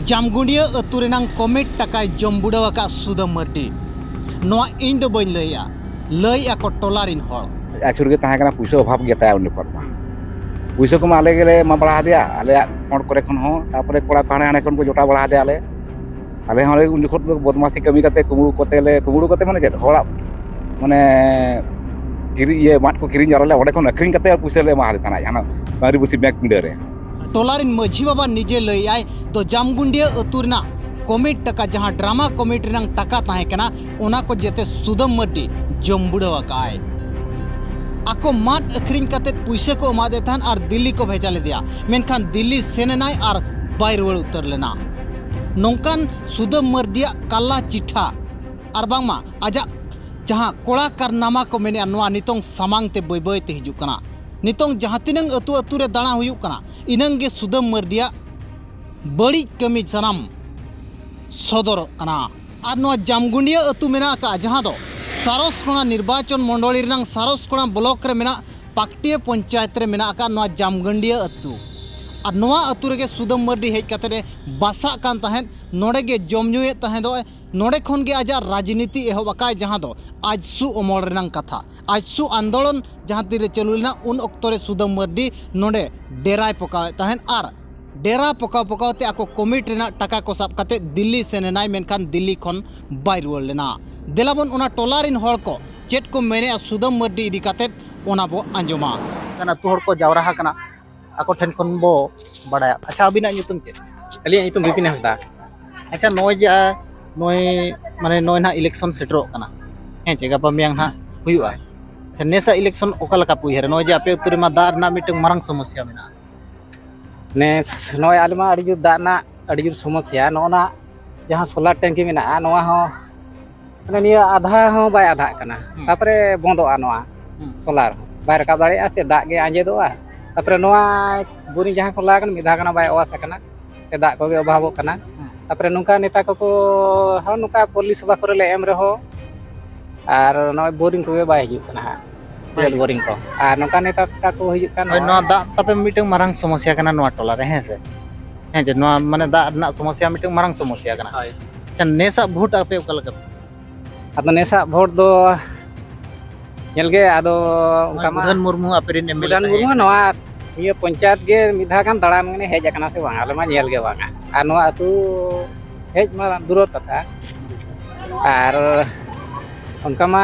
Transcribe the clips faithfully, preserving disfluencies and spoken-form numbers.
ᱡᱟᱢᱜᱩᱸᱰᱤᱭᱟᱹ ᱟᱹᱛᱩ ᱨᱮᱱᱟᱝ ᱠᱚᱢᱤᱴ ᱴᱟᱠᱟᱭ ᱡᱚᱢ ᱵᱩᱰᱟᱹᱣ ᱟᱠᱟᱫ ᱥᱩᱫᱟᱹᱢ ᱢᱟᱹᱨᱰᱤ᱾ ᱱᱚᱣᱟ ᱤᱧ ᱫᱚ ᱵᱟᱹᱧ ᱞᱟᱹᱭᱮᱜᱼᱟ, ᱞᱟᱹᱭᱮᱜᱼᱟ ᱠᱚ ᱴᱚᱞᱟ ᱨᱤᱱ ᱦᱚᱲ᱾ ᱟᱹᱪᱩᱨ ᱜᱮ ᱛᱟᱦᱮᱸ ᱠᱟᱱᱟ, ᱯᱩᱭᱥᱟᱹ ᱚᱵᱷᱟᱵᱽ ᱜᱮ ᱛᱟᱭᱟ ᱩᱱ ᱡᱚᱠᱷᱚᱱ ᱢᱟ᱾ ᱯᱩᱭᱥᱟᱹ ᱠᱚᱢᱟ ᱟᱞᱮ ᱜᱮᱞᱮ ᱮᱢᱟ ᱵᱟᱲᱟ ᱟᱫᱮᱭᱟ, ᱟᱞᱮᱭᱟᱜ ᱦᱚᱲ ᱠᱚᱨᱮ ᱠᱷᱚᱱ ᱦᱚᱸ, ᱛᱟᱨᱯᱚᱨᱮ ᱠᱚᱲᱟ ᱠᱚ ᱦᱟᱸᱰᱮ ᱦᱟᱸᱰᱮ ᱠᱷᱚᱱ ᱠᱚ ᱡᱚᱴᱟᱣ ᱵᱟᱲᱟ ᱟᱫᱮᱭᱟ ᱟᱞᱮ᱾ ᱟᱞᱮ ᱦᱚᱸ ᱩᱱ ᱡᱚᱠᱷᱚᱱ ᱫᱚ ᱵᱚᱫᱢᱟᱥᱤ ᱠᱟᱹᱢᱤ ᱠᱟᱛᱮ, ᱠᱩᱢᱵᱽᱲᱩ ᱠᱚᱛᱮ ᱞᱮ, ᱠᱩᱢᱵᱽᱲᱩ ᱠᱟᱛᱮ ᱢᱟᱱᱮ ᱪᱮᱫ, ᱦᱚᱲᱟᱜ ᱢᱟᱱᱮ ᱠᱤᱨᱤᱧ, ᱤᱭᱟᱹ, ᱢᱟᱫ ᱠᱚ ᱠᱤᱨᱤᱧ ᱡᱟᱣᱨᱟ ᱞᱮ, ᱚᱸᱰᱮ ᱠᱷᱚᱱ ᱟᱹᱠᱷᱨᱤᱧ ᱠᱟᱛᱮ ᱯᱩᱭᱥᱟᱹ ᱞᱮ ᱮᱢᱟ ᱦᱟᱫᱮ ᱛᱟᱦᱮᱱᱟ, ᱦᱟᱱᱟ ᱰᱟᱝᱨᱤ ᱵᱩᱥᱤ ᱵᱮᱝᱠ ᱯᱤᱸᱰᱟᱹ ᱨᱮ᱾ ᱴᱚᱞᱟ ᱨᱤᱱ ᱢᱟᱹᱡᱷᱤ ᱵᱟᱵᱟ ᱱᱤᱡᱮ ᱞᱟᱹᱭᱮᱜᱼᱟᱭ, ᱫᱚ ᱡᱟᱢᱜᱩᱸᱰᱤᱭᱟᱹ ᱟᱹᱛᱩ ᱨᱮᱱᱟᱜ ᱠᱚᱢᱤᱴ ᱴᱟᱠᱟ, ᱡᱟᱦᱟᱸ ᱰᱨᱟᱢᱟ ᱠᱚᱢᱤᱴ ᱨᱮᱱᱟᱝ ᱴᱟᱠᱟ ᱛᱟᱦᱮᱸ ᱠᱟᱱᱟ, ᱚᱱᱟ ᱠᱚ ᱡᱮᱛᱮ ᱥᱩᱫᱟᱹᱢ ᱢᱟᱹᱨᱰᱤ ᱡᱚᱢ ᱵᱩᱲᱟᱹᱣ ᱟᱠᱟᱜᱼᱟᱭ᱾ ᱟᱠᱚ ᱢᱟᱫ ᱟᱹᱠᱷᱨᱤᱧ ᱠᱟᱛᱮ ᱯᱩᱭᱥᱟᱹ ᱠᱚ ᱮᱢᱟᱫᱮ ᱛᱟᱦᱮᱸᱫ ᱟᱨ ᱫᱤᱞᱞᱤ ᱠᱚ ᱵᱷᱮᱡᱟ ᱞᱮᱫᱮᱭᱟ, ᱢᱮᱱᱠᱷᱟᱱ ᱫᱤᱞᱞᱤ ᱥᱮᱱ ᱮᱱᱟᱭ ᱟᱨ ᱵᱟᱭ ᱨᱩᱣᱟᱹᱲ ᱩᱛᱟᱹᱨ ᱞᱮᱱᱟ᱾ ᱱᱚᱝᱠᱟᱱ ᱥᱩᱫᱟᱹᱢ ᱢᱟᱹᱨᱰᱤᱭᱟᱜ ᱠᱟᱞᱟ ᱪᱤᱴᱷᱟ ᱟᱨ ᱵᱟᱝᱢᱟ ᱟᱡᱟᱜ ᱡᱟᱦᱟᱸ ᱠᱚᱲᱟ ᱠᱟᱨᱱᱟᱢᱟ ᱠᱚ ᱢᱮᱱᱮᱜᱼᱟ, ᱱᱚᱣᱟ ᱱᱤᱛᱚᱝ ᱥᱟᱢᱟᱝ ᱛᱮ ᱵᱟᱹᱭ ᱵᱟᱹᱭ ᱛᱮ ᱦᱤᱡᱩᱜ ᱠᱟᱱᱟ᱾ ᱱᱤᱛᱚᱝ ᱡᱟᱦᱟᱸ ᱛᱤᱱᱟᱹᱝ ᱟᱹᱛᱩ ᱟᱹᱛᱩ ᱨᱮ ᱫᱟᱬᱟ ᱦᱩᱭᱩᱜ ᱠᱟᱱᱟ, ᱤᱱᱟᱹᱝ ᱜᱮ ᱥᱩᱫᱟᱹᱢ ᱢᱟᱹᱨᱰᱤᱭᱟᱜ ᱵᱟᱹᱲᱤᱡ ᱠᱟᱹᱢᱤ ᱥᱟᱱᱟᱢ ᱥᱚᱫᱚᱨᱚᱜ ᱠᱟᱱᱟ᱾ ᱟᱨ ᱱᱚᱣᱟ ᱡᱟᱢᱜᱩᱸᱰᱤᱭᱟᱹ ᱟᱹᱛᱩ ᱢᱮᱱᱟᱜ ᱟᱠᱟᱫᱼᱟ, ᱡᱟᱦᱟᱸ ᱫᱚ ᱥᱟᱨᱚᱥᱠᱳᱱᱟ ᱱᱤᱨᱵᱟᱪᱚᱱ ᱢᱚᱸᱰᱚᱞᱤ ᱨᱮᱱᱟᱝ ᱥᱟᱨᱚᱥᱠᱳᱱᱟ ᱵᱞᱚᱠ ᱨᱮ ᱢᱮᱱᱟᱜ ᱯᱟᱠᱴᱤᱭᱟᱹ ᱯᱚᱧᱪᱟᱭᱮᱛ ᱨᱮ ᱢᱮᱱᱟᱜ ᱟᱠᱟᱫ ᱱᱚᱣᱟ ᱡᱟᱢᱜᱩᱸᱰᱤᱭᱟᱹ ᱟᱹᱛᱩ᱾ ᱟᱨ ᱱᱚᱣᱟ ᱟᱹᱛᱩ ᱨᱮᱜᱮ ᱥᱩᱫᱟᱹᱢ ᱢᱟᱹᱨᱰᱤ ᱦᱮᱡ ᱠᱟᱛᱮᱫ ᱮ ᱵᱟᱥᱟᱜ ᱠᱟᱱ ᱛᱟᱦᱮᱸᱫ, ᱱᱚᱰᱮ ᱜᱮ ᱡᱚᱢ ᱧᱩᱭᱮᱫ ᱛᱟᱦᱮᱸᱫᱚᱜ᱾ ᱱᱚᱰᱮ ᱠᱷᱚᱱ ᱜᱮ ᱟᱡᱟᱜ ᱨᱟᱡᱽᱱᱤᱛᱤ ᱮᱦᱚᱵ ᱟᱠᱟᱫ, ᱡᱟᱦᱟᱸ ᱫᱚ ᱟᱡᱥᱩ ᱚᱢᱚᱞ ᱨᱮᱱᱟᱝ ᱠᱟᱛᱷᱟ᱾ ᱟᱡᱥᱩ ᱟᱱᱫᱳᱞᱚᱱ ᱡᱟᱦᱟᱸ ᱛᱤᱱᱨᱮ ᱪᱟᱹᱞᱩ ᱞᱮᱱᱟ, ᱩᱱ ᱚᱠᱛᱚ ᱨᱮ ᱥᱩᱫᱟᱹᱢ ᱢᱟᱹᱨᱰᱤ ᱱᱚᱰᱮ ᱰᱮᱨᱟᱭ ᱯᱚᱠᱟᱣᱮᱫ ᱛᱟᱦᱮᱸᱫ ᱟᱨ ᱰᱮᱨᱟ ᱯᱚᱠᱟᱣ ᱯᱚᱠᱟᱣ ᱛᱮ ᱟᱠᱚ ᱠᱚᱢᱤᱴ ᱨᱮᱱᱟᱜ ᱴᱟᱠᱟ ᱠᱚ ᱥᱟᱵ ᱠᱟᱛᱮ ᱫᱤᱞᱞᱤ ᱥᱮᱱ ᱮᱱᱟᱭ, ᱢᱮᱱᱠᱷᱟᱱ ᱫᱤᱞᱞᱤ ᱠᱷᱚᱱ ᱵᱟᱭ ᱨᱩᱣᱟᱹᱲ ᱞᱮᱱᱟ᱾ ᱫᱮᱞᱟ ᱵᱚᱱ ᱚᱱᱟ ᱴᱚᱞᱟ ᱨᱤᱱ ᱦᱚᱲ ᱠᱚ ᱪᱮᱫ ᱠᱚ ᱢᱮᱱᱮᱜᱼᱟ ᱥᱩᱫᱟᱹᱢ ᱢᱟᱹᱨᱰᱤ ᱤᱫᱤ ᱠᱟᱛᱮ, ᱚᱱᱟ ᱵᱚ ᱟᱸᱡᱚᱢᱟ᱾ ᱟᱹᱛᱩ ᱦᱚᱲ ᱠᱚ ᱡᱟᱣᱨᱟ ᱟᱠᱟᱱᱟ, ᱟᱠᱚ ᱴᱷᱮᱱ ᱠᱷᱚᱱ ᱵᱚ ᱵᱟᱲᱟᱭᱟ᱾ ᱟᱪᱪᱷᱟ, ᱟᱹᱵᱤᱱᱟᱜ ᱧᱩᱛᱩᱢ ᱪᱮᱫ? ᱟᱹᱞᱤᱧᱟᱜ ᱧᱩᱛᱩᱢ ᱵᱤᱯᱤᱱ ᱦᱟᱸᱥᱫᱟ᱾ ᱟᱪᱪᱷᱟ, ᱱᱚᱜᱼᱚᱭ ᱡᱮ, ᱟ, ᱱᱚᱜᱼᱚᱭ, ᱢᱟᱱᱮ, ᱱᱚᱜᱼᱚᱭ ᱱᱟᱦᱟᱜ election ᱥᱮᱴᱮᱨᱚᱜ ᱠᱟᱱᱟ, ᱦᱮᱸ ᱪᱮ, ᱜᱟᱯᱟ ᱢᱮᱭᱟᱝ ᱱᱟᱦᱟᱜ ᱦᱩᱭᱩᱜᱼᱟ᱾ ᱟᱪᱪᱷᱟ, ᱱᱮᱥᱟᱜ election ᱚᱠᱟ ᱞᱮᱠᱟ ᱯᱮ ᱩᱭᱦᱟᱹᱨᱟ? ᱱᱚᱜᱼᱚᱭ ᱡᱮ ᱟᱯᱮ ᱟᱹᱛᱩ ᱨᱮᱢᱟ ᱫᱟᱜ ᱨᱮᱱᱟᱜ ᱢᱤᱫᱴᱟᱝ ᱢᱟᱨᱟᱝ ᱥᱚᱢᱚᱥᱥᱟ ᱢᱮᱱᱟᱜᱼᱟ᱾ ᱱᱮᱥ ᱱᱚᱜᱼᱚᱭ ᱟᱞᱮ ᱢᱟ ᱟᱹᱰᱤ ᱡᱳᱨ ᱫᱟᱜ ᱨᱮᱱᱟᱜ ᱟᱹᱰᱤ ᱡᱳᱨ ᱥᱚᱢᱚᱥᱥᱟ᱾ ᱱᱚᱜᱼᱚ ᱱᱟ ᱡᱟᱦᱟᱸ solar ᱴᱮᱝᱠᱤ ᱢᱮᱱᱟᱜᱼᱟ, ᱱᱚᱣᱟ ᱦᱚᱸ, ᱢᱟᱱᱮ, ᱱᱤᱭᱟᱹ ᱟᱫᱷᱟ ᱦᱚᱸ ᱵᱟᱭ ᱟᱫᱷᱟᱜ ᱠᱟᱱᱟ᱾ ᱦᱩᱸ᱾ ᱛᱟᱯᱚᱨᱮ ᱵᱚᱱᱫᱚᱜᱼᱟ ᱱᱚᱣᱟ ᱦᱩᱸ᱾ Solar ᱦᱚᱸ᱾ ᱵᱟᱭ ᱨᱟᱠᱟᱵ ᱫᱟᱲᱮᱭᱟᱜᱼᱟ, ᱥᱮ ᱫᱟᱜ ᱜᱮ ᱟᱸᱡᱮᱫᱚᱜᱼᱟ᱾ ᱛᱟᱯᱚᱨᱮ ᱱᱚᱣᱟ boring ᱡᱟᱦᱟᱸ ᱠᱚ ᱞᱟ ᱠᱟᱱᱟ, ᱢᱤᱫ ᱫᱷᱟᱣ ᱜᱟᱱ ᱵᱟᱭ ᱚᱣᱟᱥ ᱟᱠᱟᱱᱟ, ᱥᱮ ᱫᱟᱜ ᱠᱚᱜᱮ ᱚᱵᱷᱟᱵᱚᱜ ᱠᱟᱱᱟ᱾ ᱦᱩᱸ᱾ ᱛᱟᱯᱚᱨᱮ ᱱᱚᱝᱠᱟ ᱱᱮᱛᱟ ᱠᱚᱠᱚ, ᱦᱚᱸ, ᱱᱚᱝᱠᱟ ᱯᱚᱞᱞᱤ ᱥᱚᱵᱷᱟ ᱠᱚᱨᱮ ᱞᱮ ᱮᱢ ᱨᱮᱦᱚᱸ, ᱟᱨ ᱱᱚᱜᱼᱚᱭ boring ᱠᱚᱜᱮ ᱵᱟᱭ ᱦᱤᱡᱩᱜ ᱠᱟᱱᱟ ᱦᱟᱸᱜ, ᱵᱟᱭ ᱦᱤᱡᱩᱜ boring ᱠᱚ᱾ ᱟᱨ ᱱᱚᱝᱠᱟ ᱱᱮᱛᱟ ᱠᱚ ᱦᱤᱡᱩᱜ ᱠᱟᱱ ᱦᱳᱭ, ᱨᱮᱦᱚᱸ᱾ ᱱᱚᱣᱟ ᱫᱟᱜ ᱛᱟᱯᱮ ᱢᱤᱫᱴᱟᱝ ᱢᱟᱨᱟᱝ ᱥᱚᱢᱚᱥᱥᱟ ᱠᱟᱱᱟ ᱱᱚᱣᱟ ᱴᱚᱞᱟ ᱨᱮ, ᱦᱮᱸ ᱥᱮ? ᱦᱮᱸ, ᱡᱮ ᱱᱚᱣᱟ ᱢᱟᱱᱮ ᱫᱟᱜ ᱨᱮᱱᱟᱜ ᱥᱚᱢᱚᱥᱥᱟ ᱢᱤᱫᱴᱟᱝ ᱢᱟᱨᱟᱝ ᱥᱚᱢᱚᱥᱥᱟ ᱠᱟᱱᱟ᱾ ᱦᱳᱭ᱾ ᱟᱪᱪᱷᱟ, ᱱᱮᱥᱟᱜ ᱵᱷᱳᱴ ᱟᱯᱮ ᱚᱠᱟ ᱞᱮᱠᱟ? ᱟᱫᱚ ᱱᱮᱥᱟᱜ ᱵᱷᱳᱴ ᱫᱚ ᱧᱮᱞ ᱜᱮ, ᱟᱫᱚ ᱚᱱᱠᱟ ᱢᱟ ᱵᱩᱫᱷᱟᱱ ᱢᱩᱨᱢᱩ ᱟᱯᱮ ᱨᱮᱱ MLA ᱵᱩᱫᱷᱟᱱ ᱛᱟᱦᱮᱸ ᱢᱩᱨᱢᱩ ᱠᱟᱱᱟ᱾ ᱱᱚᱣᱟ ᱤᱭᱟᱹ ᱯᱚᱧᱪᱟᱭᱮᱛ ᱜᱮ ᱢᱤᱫ ᱫᱷᱟᱣ ᱜᱟᱱ ᱫᱟᱬᱟᱱ ᱦᱮᱡ ᱟᱠᱟᱱᱟ ᱥᱮ ᱵᱟᱝ, ᱟᱞᱮ ᱢᱟ ᱧᱮᱞ ᱜᱮ ᱵᱟᱝᱟ᱾ ᱟᱨ ᱱᱚᱣᱟ ᱟᱹᱛᱩ ᱦᱮᱡ ᱢᱟ ᱫᱩᱨᱚᱨ ᱠᱟᱛᱷᱟ, ᱟᱨ ᱚᱱᱠᱟ ᱢᱟ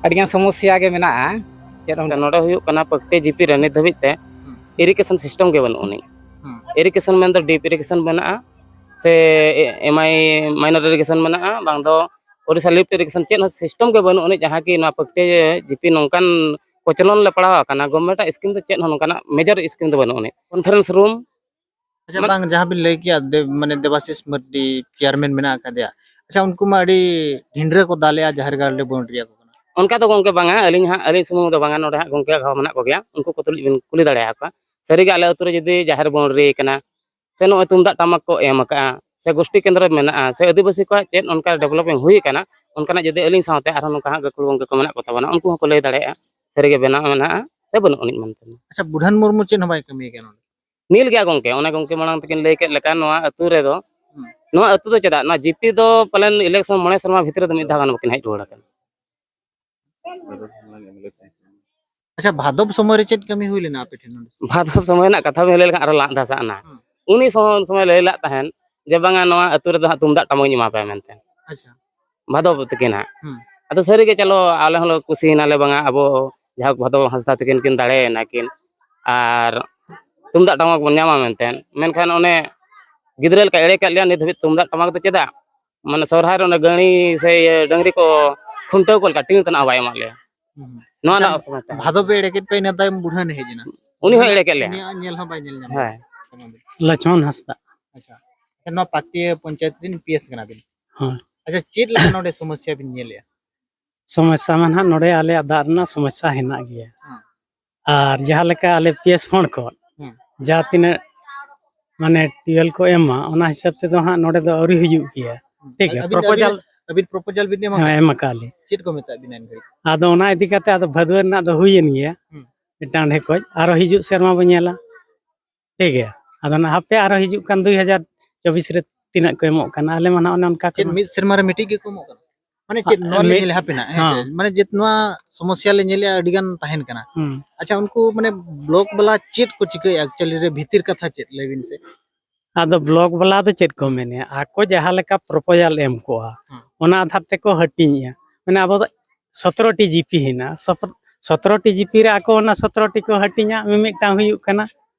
ᱟᱹᱰᱤᱜᱟᱱ ᱥᱚᱢᱚᱥᱥᱟ ᱜᱮ ᱢᱮᱱᱟᱜᱼᱟ᱾ ᱪᱮᱫ ᱦᱚᱸ ᱱᱚᱰᱮ ᱦᱩᱭᱩᱜ ᱠᱟᱱᱟ ᱯᱟᱹᱠᱴᱤ ᱡᱤᱯᱤ ᱨᱮ ᱱᱤᱛ ᱫᱷᱟᱹᱵᱤᱡ ᱛᱮ ᱦᱩᱸ᱾ Irrigation system ᱜᱮ ᱵᱟᱹᱱᱩᱜ ᱟᱹᱱᱤᱡ᱾ ᱦᱩᱸ᱾ Irrigation ᱢᱮᱱᱫᱚ deep irrigation ᱢᱮᱱᱟᱜᱼᱟ, ᱥᱮ MI minor irrigation ᱢᱮᱱᱟᱜᱼᱟ, ᱵᱟᱝ ᱫᱚ ᱳᱰᱤᱥᱟ lift irrigation, ᱪᱮᱫ ᱦᱚᱸ system ᱜᱮ ᱵᱟᱹᱱᱩᱜ ᱟᱹᱱᱤᱡ, ᱡᱟᱦᱟᱸ ᱠᱤ ᱱᱚᱣᱟ ᱯᱟᱹᱠᱴᱤ ᱡᱤᱯᱤ ᱱᱚᱝᱠᱟᱱ ᱠᱚᱪᱞᱚᱱ ᱞᱮ ᱯᱟᱲᱟᱣ ᱟᱠᱟᱱᱟ᱾ Government ᱟᱜ scheme ᱫᱚ ᱪᱮᱫ ᱦᱚᱸ ᱱᱚᱝᱠᱟᱱᱟᱜ major scheme ᱫᱚ ᱵᱟᱹᱱᱩᱜ ᱟᱹᱱᱤᱡ᱾ Conference room ᱟᱪᱪᱷᱟ, ᱢᱟᱱ- ᱵᱟᱝ, ᱡᱟᱦᱟᱸ ᱵᱤᱱ ᱞᱟᱹᱭ ᱠᱮᱭᱟ, ᱫᱮᱵ-, ᱢᱟᱱᱮ ᱫᱮᱵᱟᱥᱤᱥ ᱢᱟᱨᱰᱤ chairman ᱢᱮᱱᱟᱜ ᱟᱠᱟᱫᱮᱭᱟ᱾ ᱟᱪᱪᱷᱟ, ᱩᱱᱠᱩ ᱢᱟ ᱟᱹᱰᱤ ᱰᱷᱤᱸᱰᱨᱟᱹ ᱠᱚ ᱫᱟᱞᱮᱜᱼᱟ ᱡᱟᱦᱮᱨ ᱜᱟᱲ ᱨᱮ boundary ᱟᱠᱚ ᱠᱟᱱᱟ᱾ ᱚᱱᱠᱟ ᱫᱚ ᱜᱚᱢᱠᱮ ᱵᱟᱝᱟ, ᱟᱹᱞᱤᱧ ᱦᱟᱸᱜ, ᱟᱹᱞᱤᱧ ᱥᱩᱢᱩᱝ ᱫᱚ ᱵᱟᱝᱟ, ᱱᱚᱰᱮ ᱦᱟᱸᱜ ᱜᱚᱢᱠᱮ ᱠᱚᱦᱚᱸ ᱢᱮᱱᱟᱜ ᱠᱚᱜᱮᱭᱟ, ᱩᱱᱠᱩ ᱠᱚ ᱛᱩᱞᱩᱡ ᱵᱤᱱ ᱠᱩᱞᱤ ᱫᱟᱲᱮᱭᱟᱠᱚᱣᱟ᱾ ᱥᱟᱹᱨᱤᱜᱮ ᱟᱞᱮ ᱟᱹᱛᱩ ᱨᱮ ᱡᱩᱫᱤ ᱡᱟᱦᱮᱨ boundary ᱠᱟᱱᱟ, ᱥᱮ ᱱᱚᱜᱼᱚᱭ ᱛᱩᱢᱫᱟᱜ ᱴᱟᱢᱟᱠ ᱠᱚ ᱮᱢ ᱟᱠᱟᱫᱼᱟ, ᱥᱮ ᱜᱳᱥᱴᱤ ᱠᱮᱱᱫᱨᱚ ᱢᱮᱱᱟᱜᱼᱟ, ᱥᱮ ᱟᱹᱫᱤᱵᱟᱹᱥᱤ ᱠᱚᱣᱟᱜ ᱪᱮᱫ ᱚᱱᱠᱟ developing ᱦᱩᱭ ᱟᱠᱟᱱᱟ, ᱚᱱᱠᱟᱱᱟᱜ ᱡᱩᱫᱤ ᱟᱹᱞᱤᱧ ᱥᱟᱶᱛᱮ ᱟᱨᱦᱚᱸ ᱱᱚᱝᱠᱟ ᱦᱟᱸᱜ ᱜᱟᱹᱠᱷᱩᱲ ᱜᱚᱢᱠᱮ ᱠᱚ ᱢᱮᱱᱟᱜ ᱠᱚ ᱛᱟᱵᱚᱱᱟ, ᱩᱱᱠᱩ ᱦᱚᱸᱠᱚ ᱞᱟᱹᱭ ᱫᱟᱲᱮᱭᱟᱜᱼᱟ, ᱥᱟᱹᱨᱤᱜᱮ ᱵᱮᱱᱟᱣ ᱢᱮᱱᱟᱜᱼᱟ ᱥᱮ ᱵᱟᱹᱱᱩᱜ ᱟᱹᱱᱤᱡ ᱢᱮᱱᱛᱮ᱾ ᱟᱪᱪᱷᱟ, ᱵᱩᱰᱷᱟᱱ ᱢᱩᱨᱢᱩ ᱪᱮᱫ ᱦᱚᱸ ᱵᱟᱭ ᱠᱟᱹᱢᱤ ᱠᱟᱱᱟ ᱱᱚᱰᱮ? ᱱᱤᱞ ᱜᱮᱭᱟ ᱜᱚᱢᱠᱮ, ᱚᱱᱮ ᱜᱚᱢᱠᱮ ᱢᱟᱲᱟᱝ ᱛᱟᱹᱠᱤᱱ ᱞᱟᱹᱭ ᱠᱮᱫ ᱞᱮᱠᱟ, ᱱᱚᱣᱟ ᱟᱹᱛᱩ ᱨᱮᱫᱚ, ᱦᱩᱸ᱾ ᱱᱚᱣᱟ ᱟᱹᱛᱩ ᱫᱚ ᱪᱮᱫᱟᱜ, ᱱᱚᱣᱟ ᱡᱤᱯᱤ ᱫᱚ ᱯᱟᱞᱮᱱ election ᱢᱚᱬᱮ ᱥᱮᱨᱢᱟ ᱵᱷᱤᱛᱨᱤ ᱨᱮᱫᱚ ᱢᱤᱫ ᱫᱷᱟᱣ ᱜᱟᱱ ᱵᱟᱹᱠᱤᱱ ᱦᱮᱡ ᱨᱩᱣᱟᱹᱲ ᱟᱠᱟᱱᱟ᱾ ᱟᱪᱪᱷᱟ, ᱵᱷᱟᱫᱚᱵ ᱥᱚᱢᱚᱭ ᱨᱮ ᱪᱮᱫ ᱠᱟᱹᱢᱤ ᱦᱩᱭ ᱞᱮᱱᱟ ᱟᱯᱮ ᱴᱷᱮᱱ ᱱᱚᱰᱮ? ᱵᱷᱟᱫᱚᱵ ᱥᱚᱢᱚᱭ ᱨᱮᱱᱟᱜ ᱠᱟᱛᱷᱟ ᱵᱮᱱ ᱞᱟᱹᱭ ᱞᱮᱠᱷᱟᱱ ᱟᱨᱚ ᱞᱟᱸᱫᱟ ᱥᱟᱜ ᱮᱱᱟ᱾ ᱦᱩᱸ᱾ ᱩᱱᱤ ᱥᱚᱢᱚᱭ, ᱩᱱ ᱥᱚᱢᱚᱭ ᱞᱟᱹᱭ ᱞᱟᱜ ᱛᱟᱦᱮᱱ ᱡᱮ, "ᱵᱟᱝᱟ, ᱱᱚᱣᱟ ᱟᱹᱛᱩ ᱨᱮᱫᱚ ᱦᱟᱸᱜ ᱛᱩᱢᱫᱟᱜ ᱴᱟᱢᱟᱠ ᱤᱧ ᱮᱢᱟ ᱯᱮᱭᱟ" ᱢᱮᱱᱛᱮ᱾ ᱟᱪᱪᱷᱟ᱾ ᱵᱷᱟᱫᱚᱵ ᱛᱟᱹᱠᱤᱱ ᱦᱟᱸᱜ᱾ ᱦᱩᱸ᱾ ᱟᱫᱚ ᱥᱟᱹᱨᱤᱜᱮ, ᱪᱚᱞᱚ, ᱟᱞᱮ ᱦᱚᱸᱞᱮ ᱠᱩᱥᱤᱭᱮᱱᱟᱞᱮ, ᱵᱟᱝᱟ, ᱟᱵᱚ ᱡᱟᱦᱳᱠ ᱵᱷᱟᱫᱚᱵ ᱦᱟᱸᱥᱫᱟ ᱛᱟᱹᱠᱤᱱ ᱠᱤᱱ ᱫᱟᱲᱮᱭᱮᱱᱟ ᱠᱤᱱ, ᱟᱨ ᱛᱩᱢᱫᱟᱜ ᱴᱟᱢᱟᱠ ᱵᱚᱱ ᱧᱟᱢᱟ ᱢᱮᱱᱛᱮ᱾ ᱢᱮᱱᱠᱷᱟᱱ ᱚᱱᱮ ᱜᱤᱫᱽᱨᱟᱹ ᱞᱮᱠᱟ ᱮᱲᱮ ᱠᱟᱜ ᱞᱮᱭᱟ, ᱱᱤᱛ ᱫᱷᱟᱹᱵᱤᱡ ᱛᱩᱢᱫᱟᱜ ᱴᱟᱢᱟᱠ ᱫᱚ ᱪᱮᱫᱟᱜ? ᱢᱟᱱᱮ ᱥᱚᱦᱨᱟᱭ ᱨᱮ ᱚᱱᱟ ᱜᱟᱹᱲᱤ ᱥᱮ ᱤᱭᱟᱹ ᱰᱟᱹᱝᱨᱤ ᱠᱚ ᱠᱷᱩᱱᱴᱟᱹᱣ ᱠᱚ ᱞᱮᱠᱟ ᱴᱤᱱ ᱛᱮᱱᱟᱜ ᱦᱚᱸ ᱵᱟᱭ ᱮᱢᱟᱜ ᱞᱮᱭᱟ᱾ ᱦᱩᱸ᱾ ᱱᱚᱣᱟ ᱟᱪᱪᱷᱟ, ᱨᱮᱱᱟᱜ ᱚᱥᱩᱵᱤᱫᱷᱟ᱾ ᱵᱷᱟᱫᱚᱵ ᱮ ᱮᱲᱮ ᱠᱮᱫ ᱯᱮ, ᱤᱱᱟᱹ ᱛᱟᱭᱚᱢ ᱵᱩᱰᱷᱟᱹᱱ ᱮ ᱦᱮᱡ ᱮᱱᱟ᱾ ᱩᱱᱤ ᱦᱚᱸ ᱮᱲᱮ ᱠᱮᱫ ᱞᱮᱭᱟ᱾ ᱩᱱᱤᱭᱟᱜ ᱧᱮᱞ ᱦᱚᱸ ᱵᱟᱭ ᱧᱮᱞ ᱧᱟᱢ ᱦᱮᱸ᱾ ᱞᱮᱫᱟ᱾ ᱞᱚᱪᱷᱢᱚᱱ ᱦᱟᱸᱥᱫᱟ᱾ ᱟᱪᱪᱷᱟ᱾ ᱟᱪᱪᱷᱟ, ᱱᱚᱣᱟ ᱯᱟᱠᱴᱤ ᱯᱚᱧᱪᱟᱭᱮᱛ ᱨᱮᱱ PS ᱠᱟᱱᱟ ᱵᱤᱱ᱾ ᱦᱳᱭ᱾ ᱟᱪᱪᱷᱟ, ᱪᱮᱫ ᱞᱮᱠᱟ ᱱᱚᱰᱮ ᱥᱚᱢᱚᱥᱥᱟ ᱵᱤᱱ ᱧᱮᱞᱮᱜᱼᱟ? ᱥᱚᱢᱚᱥᱥᱟ ᱢᱟ ᱱᱟᱦᱟᱜ ᱱᱚᱰᱮ ᱟᱞᱮᱭᱟᱜ ᱫᱟᱜ ᱨᱮᱱᱟᱜ ᱥᱚᱢᱚᱥᱥᱟ ᱦᱮᱱᱟᱜ ᱜᱮᱭᱟ᱾ ᱦᱮᱸ᱾ ᱟᱨ ᱡᱟᱦᱟᱸ ᱞᱮᱠᱟ ᱟᱞᱮ PS ᱯᱷᱚᱸᱰ ᱠᱷᱚᱱ ᱦᱮᱸ᱾ ᱡᱟᱦᱟᱸ ᱛᱤᱱᱟᱹᱜ ᱢᱟᱱᱮ ᱴᱤᱭᱩᱵᱽᱣᱮᱞ ᱠᱚ ᱮᱢᱟ, ᱚᱱᱟ ᱦᱤᱥᱟᱹᱵ ᱛᱮᱫᱚ ᱦᱟᱸᱜ ᱱᱚᱰᱮ ᱫᱚ ᱟᱹᱣᱨᱤ ᱦᱤᱡᱩᱜ ᱜᱮᱭᱟ᱾ ᱦᱮᱸ᱾ ᱴᱷᱤᱠ ᱜᱮᱭᱟ, ᱟᱹᱵᱤᱱ, proposal ᱟᱹᱵᱤᱱ, ᱟᱹᱵᱤᱱ proposal ᱵᱤᱱ ᱮᱢ ᱦᱮᱸ, ᱟᱠᱟᱫᱟ? ᱮᱢ ᱟᱠᱟᱫ ᱞᱤᱧ᱾ ᱪᱮᱫ ᱠᱚ ᱢᱮᱛᱟᱜ ᱵᱤᱱᱟ ᱮᱱ ᱜᱷᱟᱹᱲᱤᱡ? ᱟᱫᱚ ᱚᱱᱟ ᱤᱫᱤ ᱠᱟᱛᱮ ᱟᱫᱚ ᱵᱷᱟᱹᱫᱩᱣᱟᱹ ᱨᱮᱱᱟᱜ ᱫᱚ ᱦᱩᱭᱮᱱ ᱜᱮᱭᱟ᱾ ᱦᱩᱸ᱾ ᱢᱤᱫᱴᱟᱝ ᱰᱷᱮᱠᱚᱡ, ᱟᱨᱚ ᱦᱤᱡᱩᱜ ᱥᱮᱨᱢᱟ ᱵᱚᱱ ᱧᱮᱞᱟ᱾ ᱴᱷᱤᱠ ᱜᱮᱭᱟ᱾ ᱟᱫᱚ ᱱᱟᱜ ᱦᱟᱯᱮ ᱟᱨᱦᱚᱸ ᱦᱤᱡᱩᱜ ᱠᱟᱱ ᱫᱩᱭ ᱦᱟᱡᱟᱨ ᱪᱚᱵᱵᱤᱥ ᱨᱮ ᱛᱤᱱᱟᱹᱜ ᱠᱚ ᱮᱢᱚᱜ ᱠᱟᱱᱟ, ᱟᱞᱮ ᱢᱟ ᱱᱟᱜ ᱚᱱᱮ ᱚᱱᱠᱟ ᱪᱮᱫ ᱠᱟᱱᱟ᱾ ᱢᱤᱫ ᱥᱮᱨᱢᱟ ᱨᱮ ᱢᱤᱫᱴᱤᱡ ᱜᱮᱠᱚ ᱮᱢᱚᱜ ᱠᱟᱱᱟ? ᱢᱟᱱᱮ ᱪᱮᱫ ᱦᱟᱸ, ᱱᱚᱣᱟ ᱞᱤᱧ ᱢᱤᱫ ᱧᱮᱞᱟ, ᱦᱟᱯᱮ ᱱᱟᱜ, ᱦᱮᱸ ᱦᱟᱸ᱾ ᱪᱮ, ᱢᱟᱱᱮ ᱪᱮᱫ ᱱᱚᱣᱟ ᱥᱚᱢᱚᱥᱥᱟ ᱞᱮ ᱧᱮᱞᱮᱜᱼᱟ, ᱟᱹᱰᱤ ᱜᱟᱱ ᱛᱟᱦᱮᱱ ᱠᱟᱱᱟ᱾ ᱦᱩᱸ᱾ ᱟᱪᱪᱷᱟ, ᱩᱱᱠᱩ ᱢᱟᱱᱮ ᱵᱞᱚᱠ ᱵᱟᱞᱟ ᱪᱮᱫ ᱠᱚ ᱪᱤᱠᱟᱹᱭᱮᱜᱼᱟ actually ᱨᱮ, ᱵᱷᱤᱛᱤᱨ ᱠᱟᱛᱷᱟ ᱪᱮᱫ, ᱞᱟᱹᱭ ᱵᱤᱱ ᱥᱮ? ᱟᱫᱚ ᱵᱞᱚᱠ ᱵᱟᱞᱟ ᱫᱚ ᱪᱮᱫ ᱠᱚ ᱢᱮᱱᱮᱜᱼᱟ, ᱟᱠᱚ ᱡᱟᱦᱟᱸ ᱞᱮᱠᱟ ᱯᱨᱚᱯᱳᱡᱟᱞ ᱮᱢ ᱠᱚᱜᱼᱟ, ᱦᱮᱸ᱾ ᱚᱱᱟ ᱟᱫᱷᱟᱨ ᱛᱮᱠᱚ ᱦᱟᱹᱴᱤᱧᱮᱜᱼᱟ᱾ ᱢᱟᱱᱮ ᱟᱵᱚ ᱫᱚ ᱥᱚᱛᱨᱚ ᱴᱤ ᱡᱤᱯᱤ ᱦᱮᱱᱟᱜᱼᱟ, ᱥᱚᱯ-, ᱥᱚᱛᱨᱚ ᱴᱤ ᱡᱤᱯᱤ ᱨᱮ ᱟᱠᱚ ᱚᱱᱟ ᱥᱚᱛᱨᱚ ᱴᱤ ᱠᱚ ᱦᱟᱹᱴᱤᱧᱟ, ᱢᱤᱢᱤᱫᱴᱟᱝ ᱦᱩᱭᱩᱜ ᱠᱟᱱᱟ,